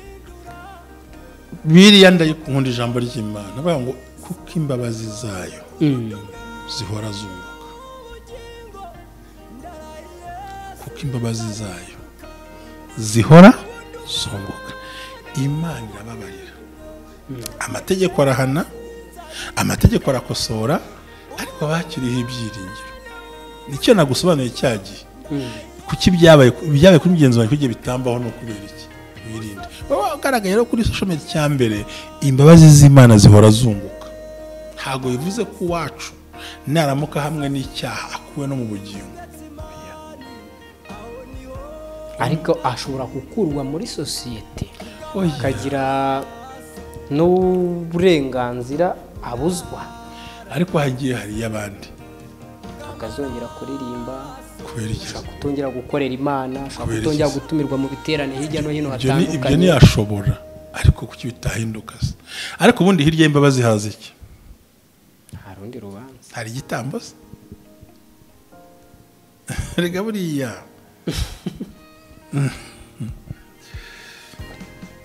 Biriya ndayikunda ijambo ry'Imana bavuga ngo kuko imbabazi zayo zihora zunguka, kuko imbabazi zayo zihora zunguka. Imana irababarira, amategeko arahana, amategeko arakosora, ariko bakiriho ibyiringiro. Nicyo nagusobanuye cyagiye kuki byabaye kuri mugenzi wawe kugiye bitambaho no kubera iki? Wirinde. Baba ugaragaye rero kuri social media. Cyambere, imbabazi z'Imana zihora zunguka. Ntago bivuze ko wacu naramuka hamwe n'icyaha akuwe no mu bugingo, ariko ashobora gukurwa muri sosiyete. Akagira n'uburenganzira abuzwa. Ariko hagiye hari abandi akazongera kuririmba, ashobora kutongera gukorera Imana, ashobora kutongera gutumirwa mu biterane hirya no hino hatandukanye. Ibyo ntiyashobora, ariko kuki bitahinduka se? Ariko ubundi hirya y'imbabazi haza iki? Hari urundi rubanza, hari igitambo se? Rega buriya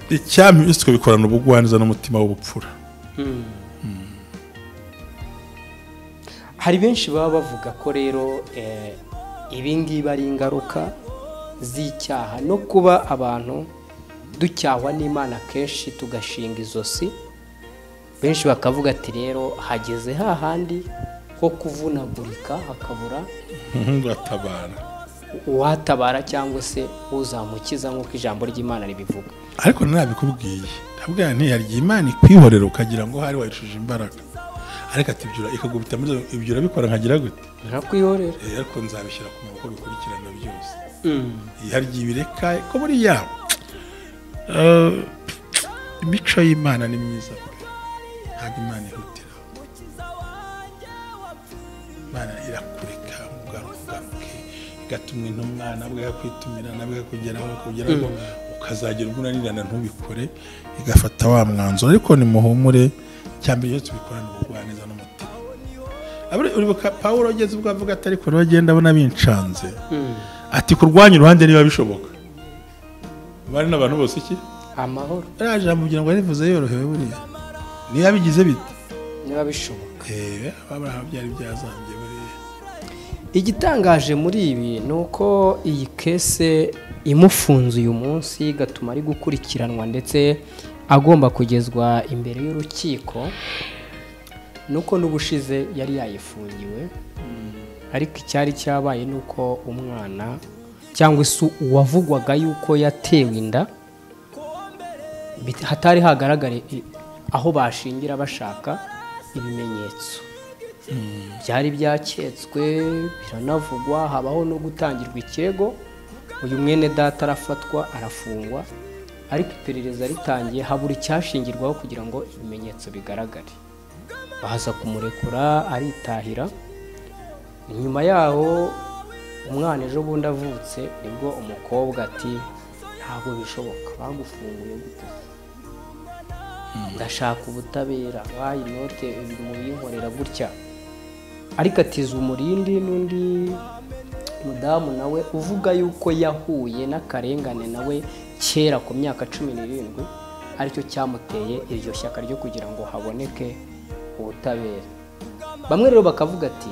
icyampa byose tukabikorana ubugwaneza n'umutima w'ubupfura. Hari benshi baba bavuga ko rero ibi ngibi ari ingaruka z'icyaha no kuba abantu ducyahwa n'Imana kenshi tugashinga izosi. Benshi bakavuga ati rero hageze hahandi ho kuvunagurika hakabura uwatabara cyangwa se uzamukiza nk'uko ijambo ry'Imana ribivuga. Ariko narabikubwiye, ndabwira nti hari Imana ikwihorera ukagira ngo hari wayicuje imbaraga, ariko ati ibyo ikagubita muri ibyo urabikora nkagira gute? Narakwihorera. Ariko nzabishyira ku maboko bikurikirana byose. Hari ibireka ko buriya imico y'Imana ni myiza pe. Ntabwo Imana ihutira, Imana irakureka ugaruke, igatumwa intumwa nabwo yakwitumira nabwo yakugeraho kugira ngo ukazagera ubwo unanirana ntubikore, igafata wa mwanzuro. Ariko ni muhumure, cyambere iyo tubikorana ubugwaneza n'umutima. Uribuka Pawulo ageze ubwo avuga ati ariko rero agenda abona bincanze, ati kurwanya uruhande niba bishoboka bari n'abantu bose iki amahoro. Raje amubwira ngo arivuze yorohewe, buriya niba bigize bite niba bishoboka baba byari byazambye buriya. Igitangaje muri ibi ni uko iyi kese imufunze uyu munsi igatuma ari gukurikiranwa ndetse agomba kugezwa imbere y'urukiko, nuko n'ubushize yari yayifungiwe. Ariko icyari cyabaye nuko umwana cyangwa se uwavugwaga yuko yatewe inda hatari hagaragare aho bashingira bashaka ibimenyetso. Byari byaketswe biranavugwa, habaho no gutangirwa ikirego. Uyu mwene data arafatwa arafungwa, ariko iperereza ritangiye habura icyashingirwaho kugira ngo ibimenyetso bigaragare. Baza kumurekura aritahira. Nyuma yaho umwana ejo bundi avutse, nibwo umukobwa ati ntabwo bishoboka, bagufunguye gute? Ndashaka ubutabera, wayi note mubinkorera gutya. Ariko atiza umurindi n'undi mudamu nawe uvuga yuko yahuye n'akarengane nawe kera ku myaka 17, aricyo cyamuteye iryo shyaka ryo kugira ngo haboneke ubutabera. Bamwe rero bakavuga ati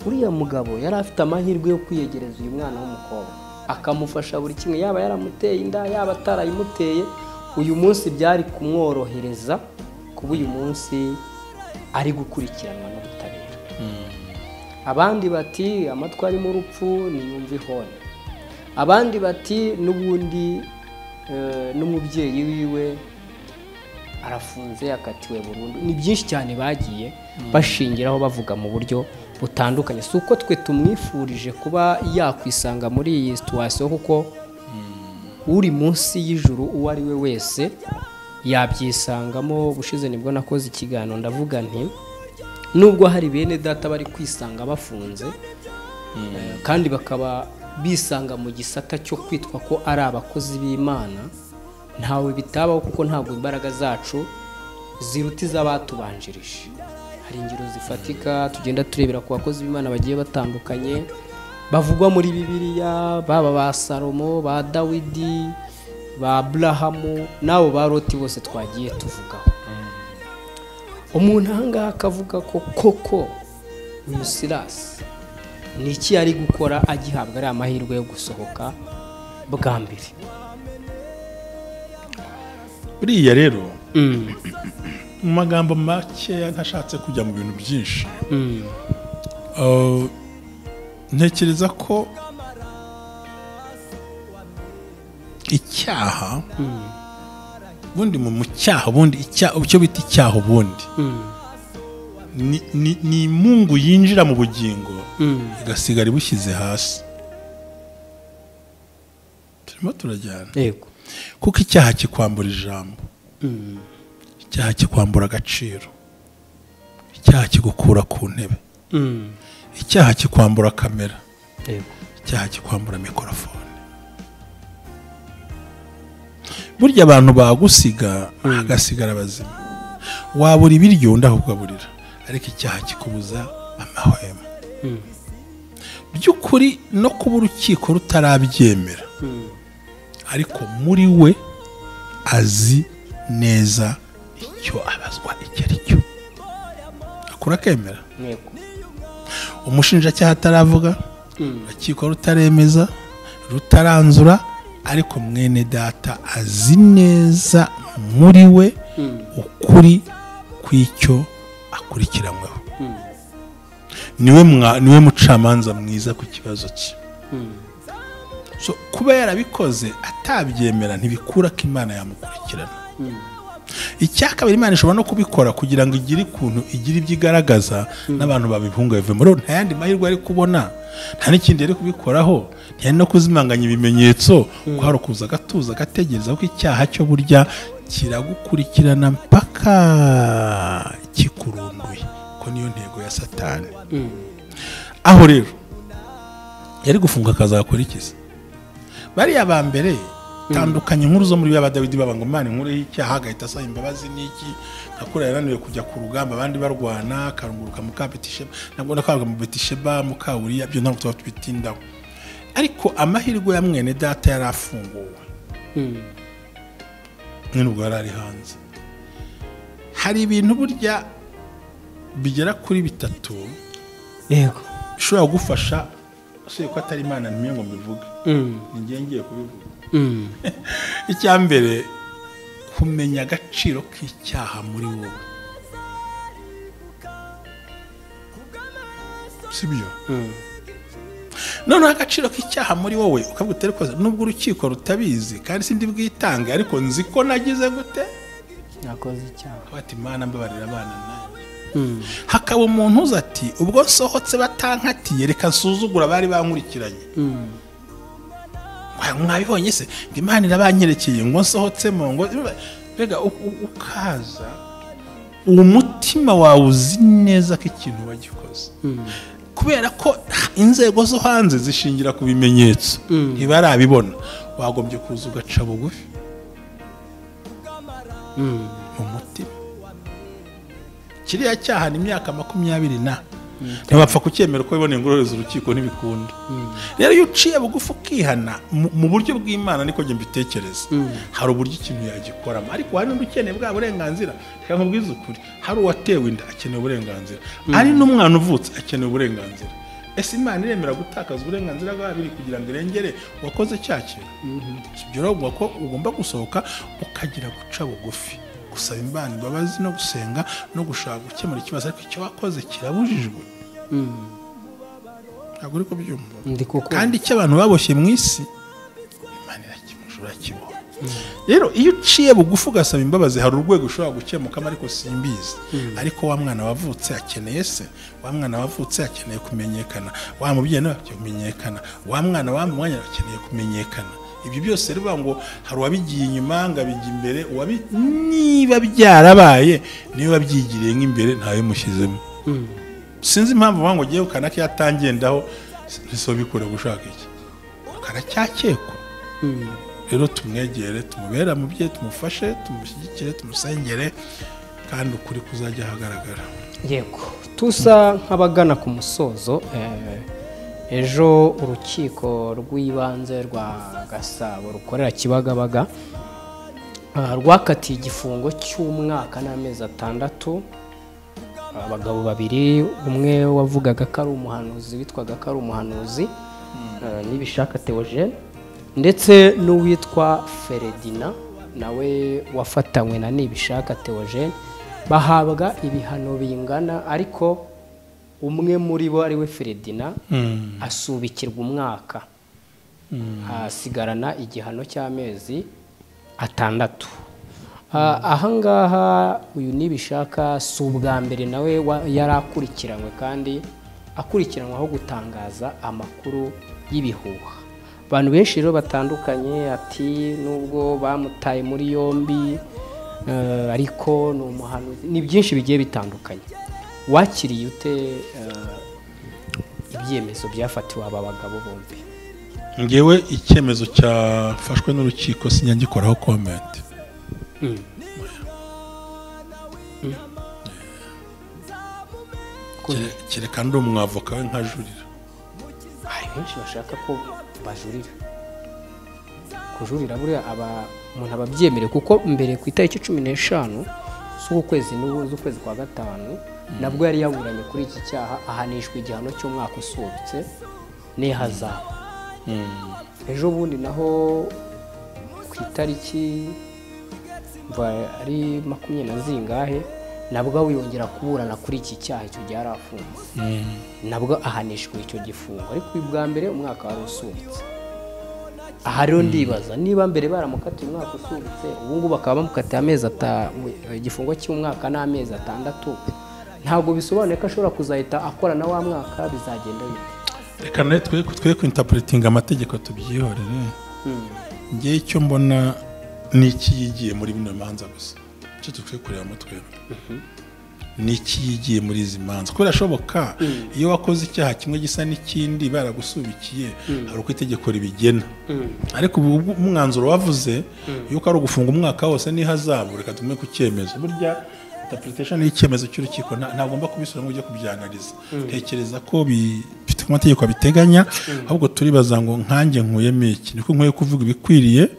uriya mugabo yari afite amahirwe yo kwiyegereza uyu mwana w'umukobwa akamufasha buri kimwe, yaba yaramuteye inda yaba atarayimuteye, uyu munsi byari kumworohereza kuba uyu munsi ari gukurikiranwa n'ubutabera. Abandi bati amatwi ari mu rupfu niyumva ihone. Abandi bati n'ubundi n'umubyeyi wiwe arafunze yakatiwe burundu. Ni byinshi cyane bagiye bashingiraho bavuga mu buryo butandukanye. Si uko twe tumwifurije kuba yakwisanga muri iyi situation, kuko uri munsi y'ijuru uwo ari we wese yabyisangamo. Bushize nibwo nakoze ikiganiro ndavuga nti nubwo hari bene data bari kwisanga bafunze kandi bakaba bisanga mu gisata cyo kwitwa ko ari abakozi b'Imana, ntawe bitabaho kuko ntabwo imbaraga zacu ziruta iz'abatubanjirije. Hari ingero zifatika tugenda turebera ku bakozi b'Imana bagiye batandukanye bavugwa muri Bibiliya, baba ba Salomo, ba Dawidi, ba Abrahamu n'abo ba Loti bose twagiye tuvugaho. Umuntu ahangaha akavuga ko koko uyu Silas ni iki yari gukora agihabwa ari amahirwe yo gusohoka bwa mbere? Buriya rero mu magambo make ntashatse kujya mu bintu byinshi, ntekereza ko icyaha ubundi mu cyaha ubundi icyo bita icyaha ubundi ni imungu yinjira mu bugingo igasigara ibushyize hasi. Turimo turajyana. Yego. Kuko icyaha kikwambura ijambo, icyaha kikwambura agaciro, icyaha kigukura ku ntebe, icyaha kikwambura kamera, icyaha kikwambura mikorofone. Burya abantu bagusiga hagasigara abazima, wabura ibiryo undi akakugaburira, ariko icyaha kikubuza amahwemo. By'ukuri no kuba urukiko rutarabyemera, ariko muri we azi neza icyo abazwa icyo ari cyo, akura akemera. Umushinjacyaha ataravuga, urukiko rutaremeza, rutaranzura, ariko mwene data azi neza muri we ukuri kw'icyo akurikiranyweho. Niwe mucamanza mwiza ku kibazo cye. So kuba yarabikoze atabyemera ntibikura ko Imana yamukurikirana. Icyakabiri, Imana ishobora no kubikora kugira ngo igire ikuntu igire ibyo igaragaza n'abantu babihunga bivemo. Rero nta yandi mahirwe ari kubona, nta n'ikindi yari kubikoraho, ntiyari no kuzimanganya ibimenyetso, ko hari ukuza agatuza agategereza, ko icyaha cyo burya kiragukurikirana mpaka kikurunduye, ko niyo ntego ya Satani. Aho rero yari gufunga akazakora iki? Bariya ba mbere tandukanye inkuru zo muri ba Dawidi baba ngo Imana inkuru y'icyaha agahita asaba imbabazi n'iki, akura yarananiwe kujya ku rugamba abandi barwana, akarunguruka muka Betisheba, nabwo ndakwaga mu Betisheba muka Uriya, byo ntabwo tuba tubitindaho. Ariko amahirwe ya mwene data yari afunguwe, mwene ubwo yari ari hanze. Hari ibintu burya bigera kuri bitatu, yego, bishobora kugufasha usibye ko atari Imana ntumye ngo mbivuge, ni njye ngiye kubivuga. Icya mbere, kumenya agaciro k'icyaha muri wowe, sibyo? Noneho agaciro k'icyaha muri wowe ukavuga uti ariko nubwo urukiko rutabizi kandi sindi bwitange, ariko nzi ko nagize gute, nakoze icyaha, bati Imana mbabarira abana nanjye. Hakaba umuntu uza ati ubwo nsohotse batankatiye reka nsuzugura bari bankurikiranye. Mwabibonye se ngo Imana irabanyerekeye ngo nsohotsemo, ngo mbega ukaza umutima wawe uzi neza ko ikintu wagikoze, kubera ko inzego zo hanze zishingira ku bimenyetso ntibarabibona, wagombye kuza ugaca bugufi mu mutima. Kiriya cyaha ni imyaka 20 ntibapfa kucyemera uko biboneye ingororezi urukiko ntibikunda. Rero iyo uciye bugufi ukihana mu buryo bw'Imana, niko njye mbitekereza, hari uburyo ikintu yagikoramo. Ariko hari n'undi ukeneye bwa burenganzira. Reka nkubwize ukuri, hari uwatewe inda akeneye uburenganzira, ari n'umwana uvutse akeneye uburenganzira. Ese Imana iremera gutakaza uburenganzira bwa babiri kugira ngo irengere uwakoze cya kintu? Ibyo rero ko ugomba gusohoka ukagira guca bugufi, gusaba Imana imbabazi no gusenga no gushaka gukemura ikibazo, ariko icyo wakoze kirabujijwe. Ntabwo uri kubyumva. Kandi icyo abantu baboshye mu isi, Imana irakibona. Rero iyo uciye bugufi ugasaba imbabazi, hari urwego ushobora gukemukamo, ariko simbizi. Ariko wa mwana wavutse akeneye se, wa mwana wavutse akeneye kumenyekana, wa mubyeyi nawe akeneye kumenyekana, wa mwana wa mwanya akeneye kumenyekana. Ibyo byose rivuga ngo hari uwabigiye inyuma ngo abijya imbere, niba byarabaye niba wabyigiriye nk'imbere ntayo mushyizemo. Sinzi impamvu ngo ngiye kanaka yatangendaho ntisobikure gushaka iki, karacyakekwa. Rero tumwegere, tumubere mubyeyi, tumufashe, tumushyigikire, tumusengere, kandi ukuri kuzajya ahagaragara. Yego, tusa nk'abagana ku musozo. Ejo urukiko rw'ibanze rwa Gasabo rukorera Kibagabaga rwakatiye igifungo cy'umwaka n'amezi 6 abagabo babiri, umwe wavugaga ko ari umuhanuzi witwaga ko ari umuhanuzi Nibishaka Theogene, ndetse n'uwitwa Feredina nawe wafatanywe na Nibishaka Theogene, bahabwa ibihano bingana, ariko umwe muri bo ari we Feredina asubikirwa umwaka, asigarana igihano cy'amezi 6. Ahangaha uyu Nibishaka si ubwa mbere nawe yari akurikiranywe, kandi akurikiranwaho gutangaza amakuru y'ibihuha. Abantu benshi rero batandukanye ati nubwo bamutaye muri yombi ariko ni umuhanuzi, ni byinshi bigiye bitandukanye. Wakiriye ute ibyemezo byafatiwe aba bagabo bombi? Ngewe icyemezo cyafashwe n'urukiko sinyagikoraho comment. Kereka ndi umwavoka we nkajurira. Hari benshi bashaka ko bajurira. Kujurira buriya aba umuntu ababyemere, kuko mbere ku itariki 15 z'ukwezi z'ukwezi kwa gatanu nabwo yari yaburanye kuri iki cyaha, ahanishwa igihano cy'umwaka usubitse n'ihazabu. Ejo bundi naho ku itariki ari 20 na zingahe nabwo yongera kuburana kuri iki cyaha, icyo gihe yarafunze, nabwo ahanishwa icyo gifungo, ariko bwa mbere umwaka wari usubitse. Aha rero ndibaza niba mbere baramukatiye umwaka usubitse, ubu ngubu bakaba bamukatiye amezi igifungo cy'umwaka n'amezi 6, ntabwo bisobanuye ko ashobora kuzahita akora na wa mwaka, bizagenda bite? Reka natwe twe kwinterpretinga amategeko tubyihorere. Ngiye icyo mbona ni iki yigiye muri bino manza gusa, icyo dukwiye kureba mutwe ni iki yigiye muri izi manza, kubera ashoboka iyo wakoze icyaha kimwe gisa n'ikindi baragusubikiye hari uko itegeko ribigena, ariko ubu umwanzuro wavuze yuko ari ugufunga umwaka wose n'ihazabu, reka tugume ku cyemezo. Burya interpretation y'icyemezo cy'urukiko ntagomba kubisubiramo ujye kubyanaliza. Tekereza ko bifite amategeko abiteganya, ahubwo turibaza ngo nkanjye nkuyemo iki, niko nkwiye kuvuga ibikwiriye.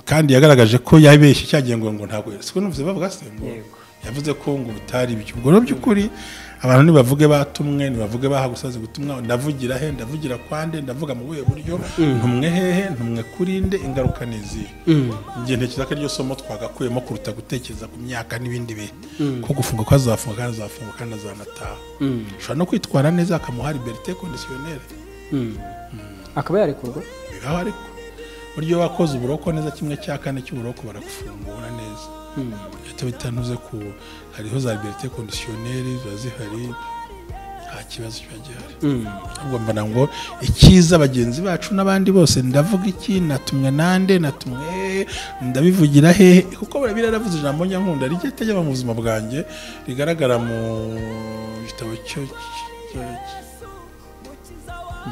Kandi yagaragaje ko yabeshye cyagiye ngo ntabwo siko numvise bavuga se ngo yavuze ko ngo bitari byo. Ubwo rero by'ukuri abantu nibavuge batumwe, nibavuge bahagusaze gutumwa, ndavugira he, ndavugira kwande, ndavuga mu buhe buryo, ntumwe hehe, ntumwe kurinde, ingaruka nizi. Ngiye ntekereza ko iryo somo twagakuyemo kuruta gutekereza ku myaka n'ibindi bihe, ko gufunga ko azafunga kandi azafunga kandi azanataha. Ushobora no kwitwara neza akamuha liberté conditionnelle, akaba yarekurwa bibaho, ariko buryo wakoze uburoko neza kimwe cya kane cy'uburoko baragufungura neza. Icyo bitanuze ku hariho za liberté conditionnelle ziba zihari, nta kibazo kiba gihari. Ahubwo mbona ngo icyiza bagenzi bacu n'abandi bose, ndavuga iki, natumwe nande, natumwe ndabivugira hehe, kuko biraravuze ijambo nyankunda rijya ritajya mu buzima bwanjye rigaragara mu gitabo cyo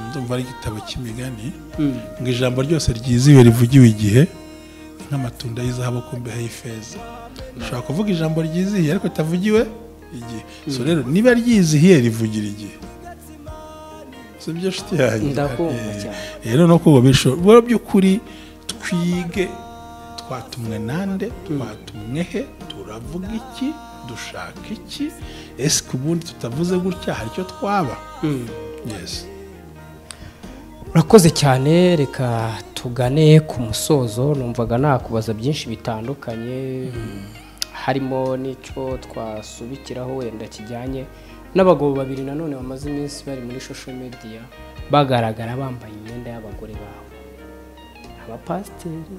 ndumva ari igitabo cy'imigani, ngo ijambo ryose ryiziwe rivugiwe igihe nk'amatunda y'izahabu ku mbehe y'ifeza. Ushobora kuvuga ijambo ryizihiye ariko ritavugiwe igihe. So rero niba ryizihiye rivugira igihe, si byo nshuti yanjye? Ndakumva cyane. Rero no kuba bisho by'ukuri twige twatumwe nande, twatumwe he, turavuga iki, dushaka iki, ese ubundi tutavuze gutya hari icyo twaba? Yes. Urakoze cyane, reka tugane ku musozo. Numvaga nakubaza byinshi bitandukanye, harimo n'icyo twasubikiraho wenda kijyanye n'abagabo babiri nanone bamaze iminsi bari muri social media bagaragara bambaye imyenda y'abagore babo, abapasiteri.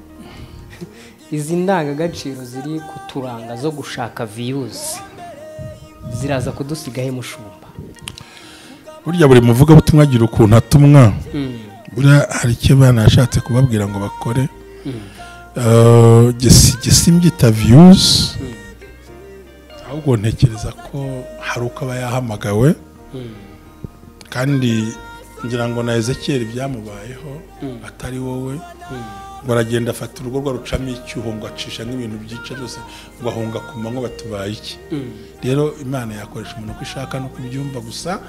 Izi ndangagaciro ziri kuturanga zo gushaka views ziraza kudusigahe mushumba? Burya buri muvugabutumwa agira ukuntu atumwa. Buriya hari icyo banashatse kubabwira ngo bakore, simbyita views, ahubwo ntekereza ko hari uko aba yahamagawe, kandi ngira ngo na Ezekiel byamubayeho atari wowe, ngo aragenda afata urugo rwarucamo icyuho ngo acisha nk'ibintu byica byose, ngo ahunga ku manywa batubaye iki. Rero Imana yakoresha umuntu uko ishaka no kubyumva, gusa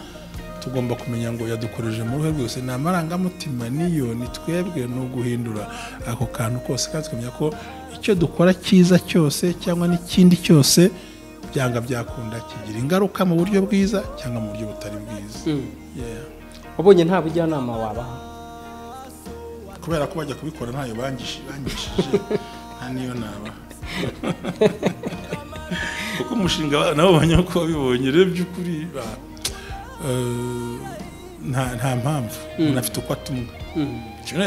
tugomba kumenya ngo yadukoreje mu ruhe rwose, ni amarangamutima niyo ni twebwe no guhindura ako kantu kose, kandi tukamenya ko icyo dukora cyiza cyose cyangwa n'ikindi cyose byanga byakunda kigira ingaruka mu buryo bwiza cyangwa mu buryo butari bwiza. Wabonye nta bujyanama wabaha kubera ko bajya kubikora ntayo bangishije nta niyo naba, kuko umushinga nabo banya ko babibonye rero by'ukuri Nta mpamvu, umuntu afite uko atumwa.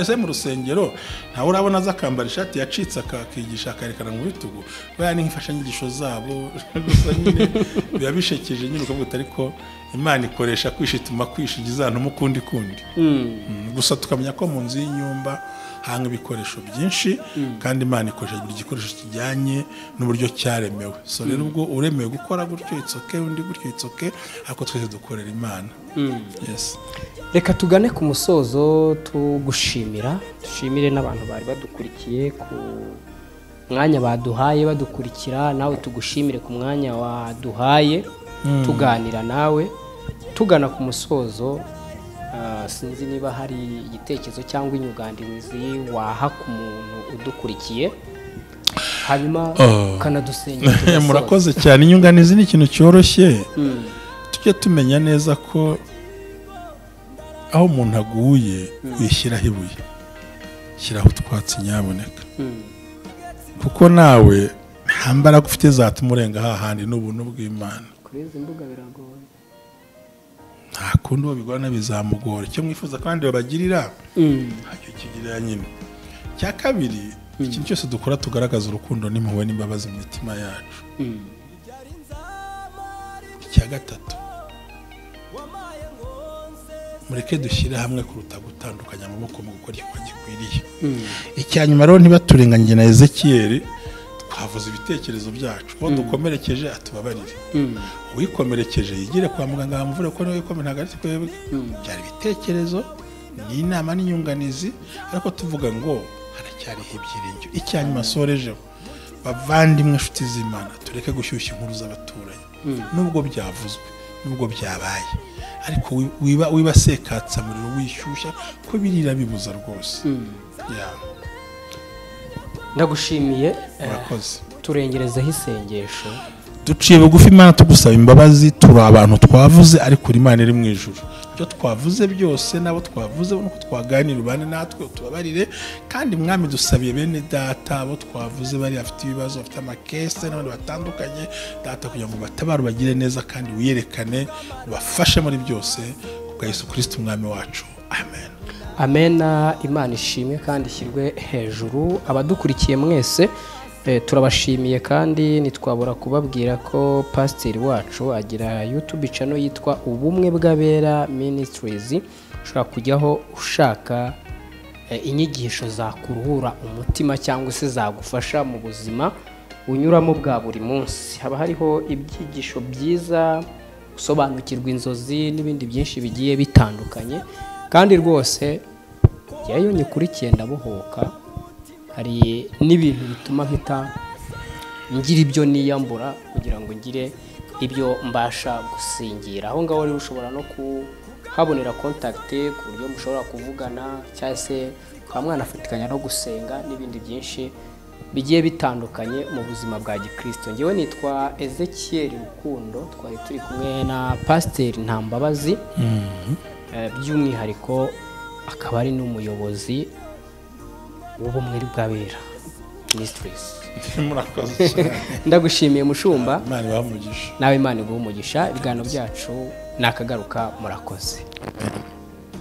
Ese mu rusengero ntawe urabona aza akambara ishati yacitse akakigisha akarekana mu bitugu, baya ni nk'imfashanyigisho zabo gusa nyine biba bishekeje nyine ukavuga ariko Imana ikoresha kwishituma kwishigiza ntumukundi kundi. Gusa tukamenya ko mu nzu y'inyumba hanga ibikoresho byinshi kandi Imana ikoresha buri gikoresho kijyanye n'uburyo cyaremewe. So rero ubwo uremewe gukora gutyo it's okay, undi gutyo it's okay, ariko twese dukorera Imana. Yes. Reka tugane ku musozo tugushimira, dushimire n'abantu bari badukurikiye ku mwanya baduhaye badukurikira, nawe tugushimire ku mwanya waduhaye tuganira nawe. Tugana ku musozo, sinzi niba hari igitekerezo cyangwa inyunganizi waha ku muntu udukurikiye, hanyuma ukanadusengera. Murakoze cyane. Inyunganizi ni ikintu cyoroshye. Tujye tumenya neza ko aho umuntu aguye wishyiraho ibuye, shyiraho utwatsi nyaboneka, kuko nawe nta mbaraga ufite zatuma urenga hahandi n'ubuntu bw'Imana. Kuri izi mbuga biragoye, nta kundi uwo bigorana bizamugora. Icyo mwifuza kandi babagirira ntacyo kigirira nyine. Cya kabiri, ikintu cyose dukora tugaragaza urukundo n'impuhwe n'imbabazi mu mitima yacu. Icya gatatu, mureke dushyire hamwe kuruta gutandukanya amaboko mu gukora igikorwa gikwiriye. Icya nyuma rero, ntibaturenganyije na Ezekiel, twavuze ibitekerezo byacu, uwo dukomerekeje atubabarire, uwikomerekeje yigire kwa muganga bamuvure ko niwe wikomere, ntabwo ari twebwe. Byari ibitekerezo, ni inama n'inyunganizi, ariko tuvuga ngo haracyariho ibyiringiro. Icya nyuma sorejeho, bavandimwe inshuti z'Imana, tureke gushyushya inkuru z'abaturanyi, nubwo byavuzwe nubwo byabaye, ariko wiba sekatsa muriro wishyushya ko birira bibuza rwose. Ndagushimiye, murakoze. Turengerezeho isengesho. Duciye bugufi Imana tugusaba imbabazi, turi abantu twavuze ariko Imana iri mu ijuru. Ibyo twavuze byose nabo twavuze nuko twaganira, ubane natwe utubabarire. Kandi Mwami dusabiye bene data abo twavuze bari bafite ibibazo, bafite amakese n'abandi batandukanye, data kugira ngo batabare bagire neza kandi wiyerekane ubafashe muri byose kubwa Yesu Kristo Umwami wacu. Amen. Amena. Imana ishimwe kandi ishyirwe hejuru. Abadukurikiye mwese turabashimiye, kandi ntitwabura kubabwira ko pasiteri wacu agira YouTube channel yitwa Ubumwe bw'Abera Ministries, ushobora kujyaho ushaka inyigisho zakuruhura umutima cyangwa se zagufasha mu buzima unyuramo bwa buri munsi. Haba hariho ibyigisho byiza, gusobanukirwa inzozi n'ibindi byinshi bigiye bitandukanye, kandi rwose iyo nyikurikiye ndabohoka. Hari n'ibintu bituma mpita ngira ibyo niyambura kugira ngo ngire ibyo mbasha gusingira. Aho ngaho rero ushobora no kuhabonera contact ku buryo mushobora kuvugana, cyangwa se kwa mwanafatikanya no gusenga n'ibindi byinshi bigiye bitandukanye mu buzima bwa gikristo. Ngewe nitwa Ezekiel Rukundo, twari turi kumwe na Pasiteri Ntambabazi, by'umwihariko akaba ari n'umuyobozi w'Ubumwe bw'Abera Ministries. Murakoze cyane. Ndagushimiye mushumba. Imana ibahe umugisha. Nawe Imana iguhe umugisha. Ibiganiro byacu nakagaruka, murakoze.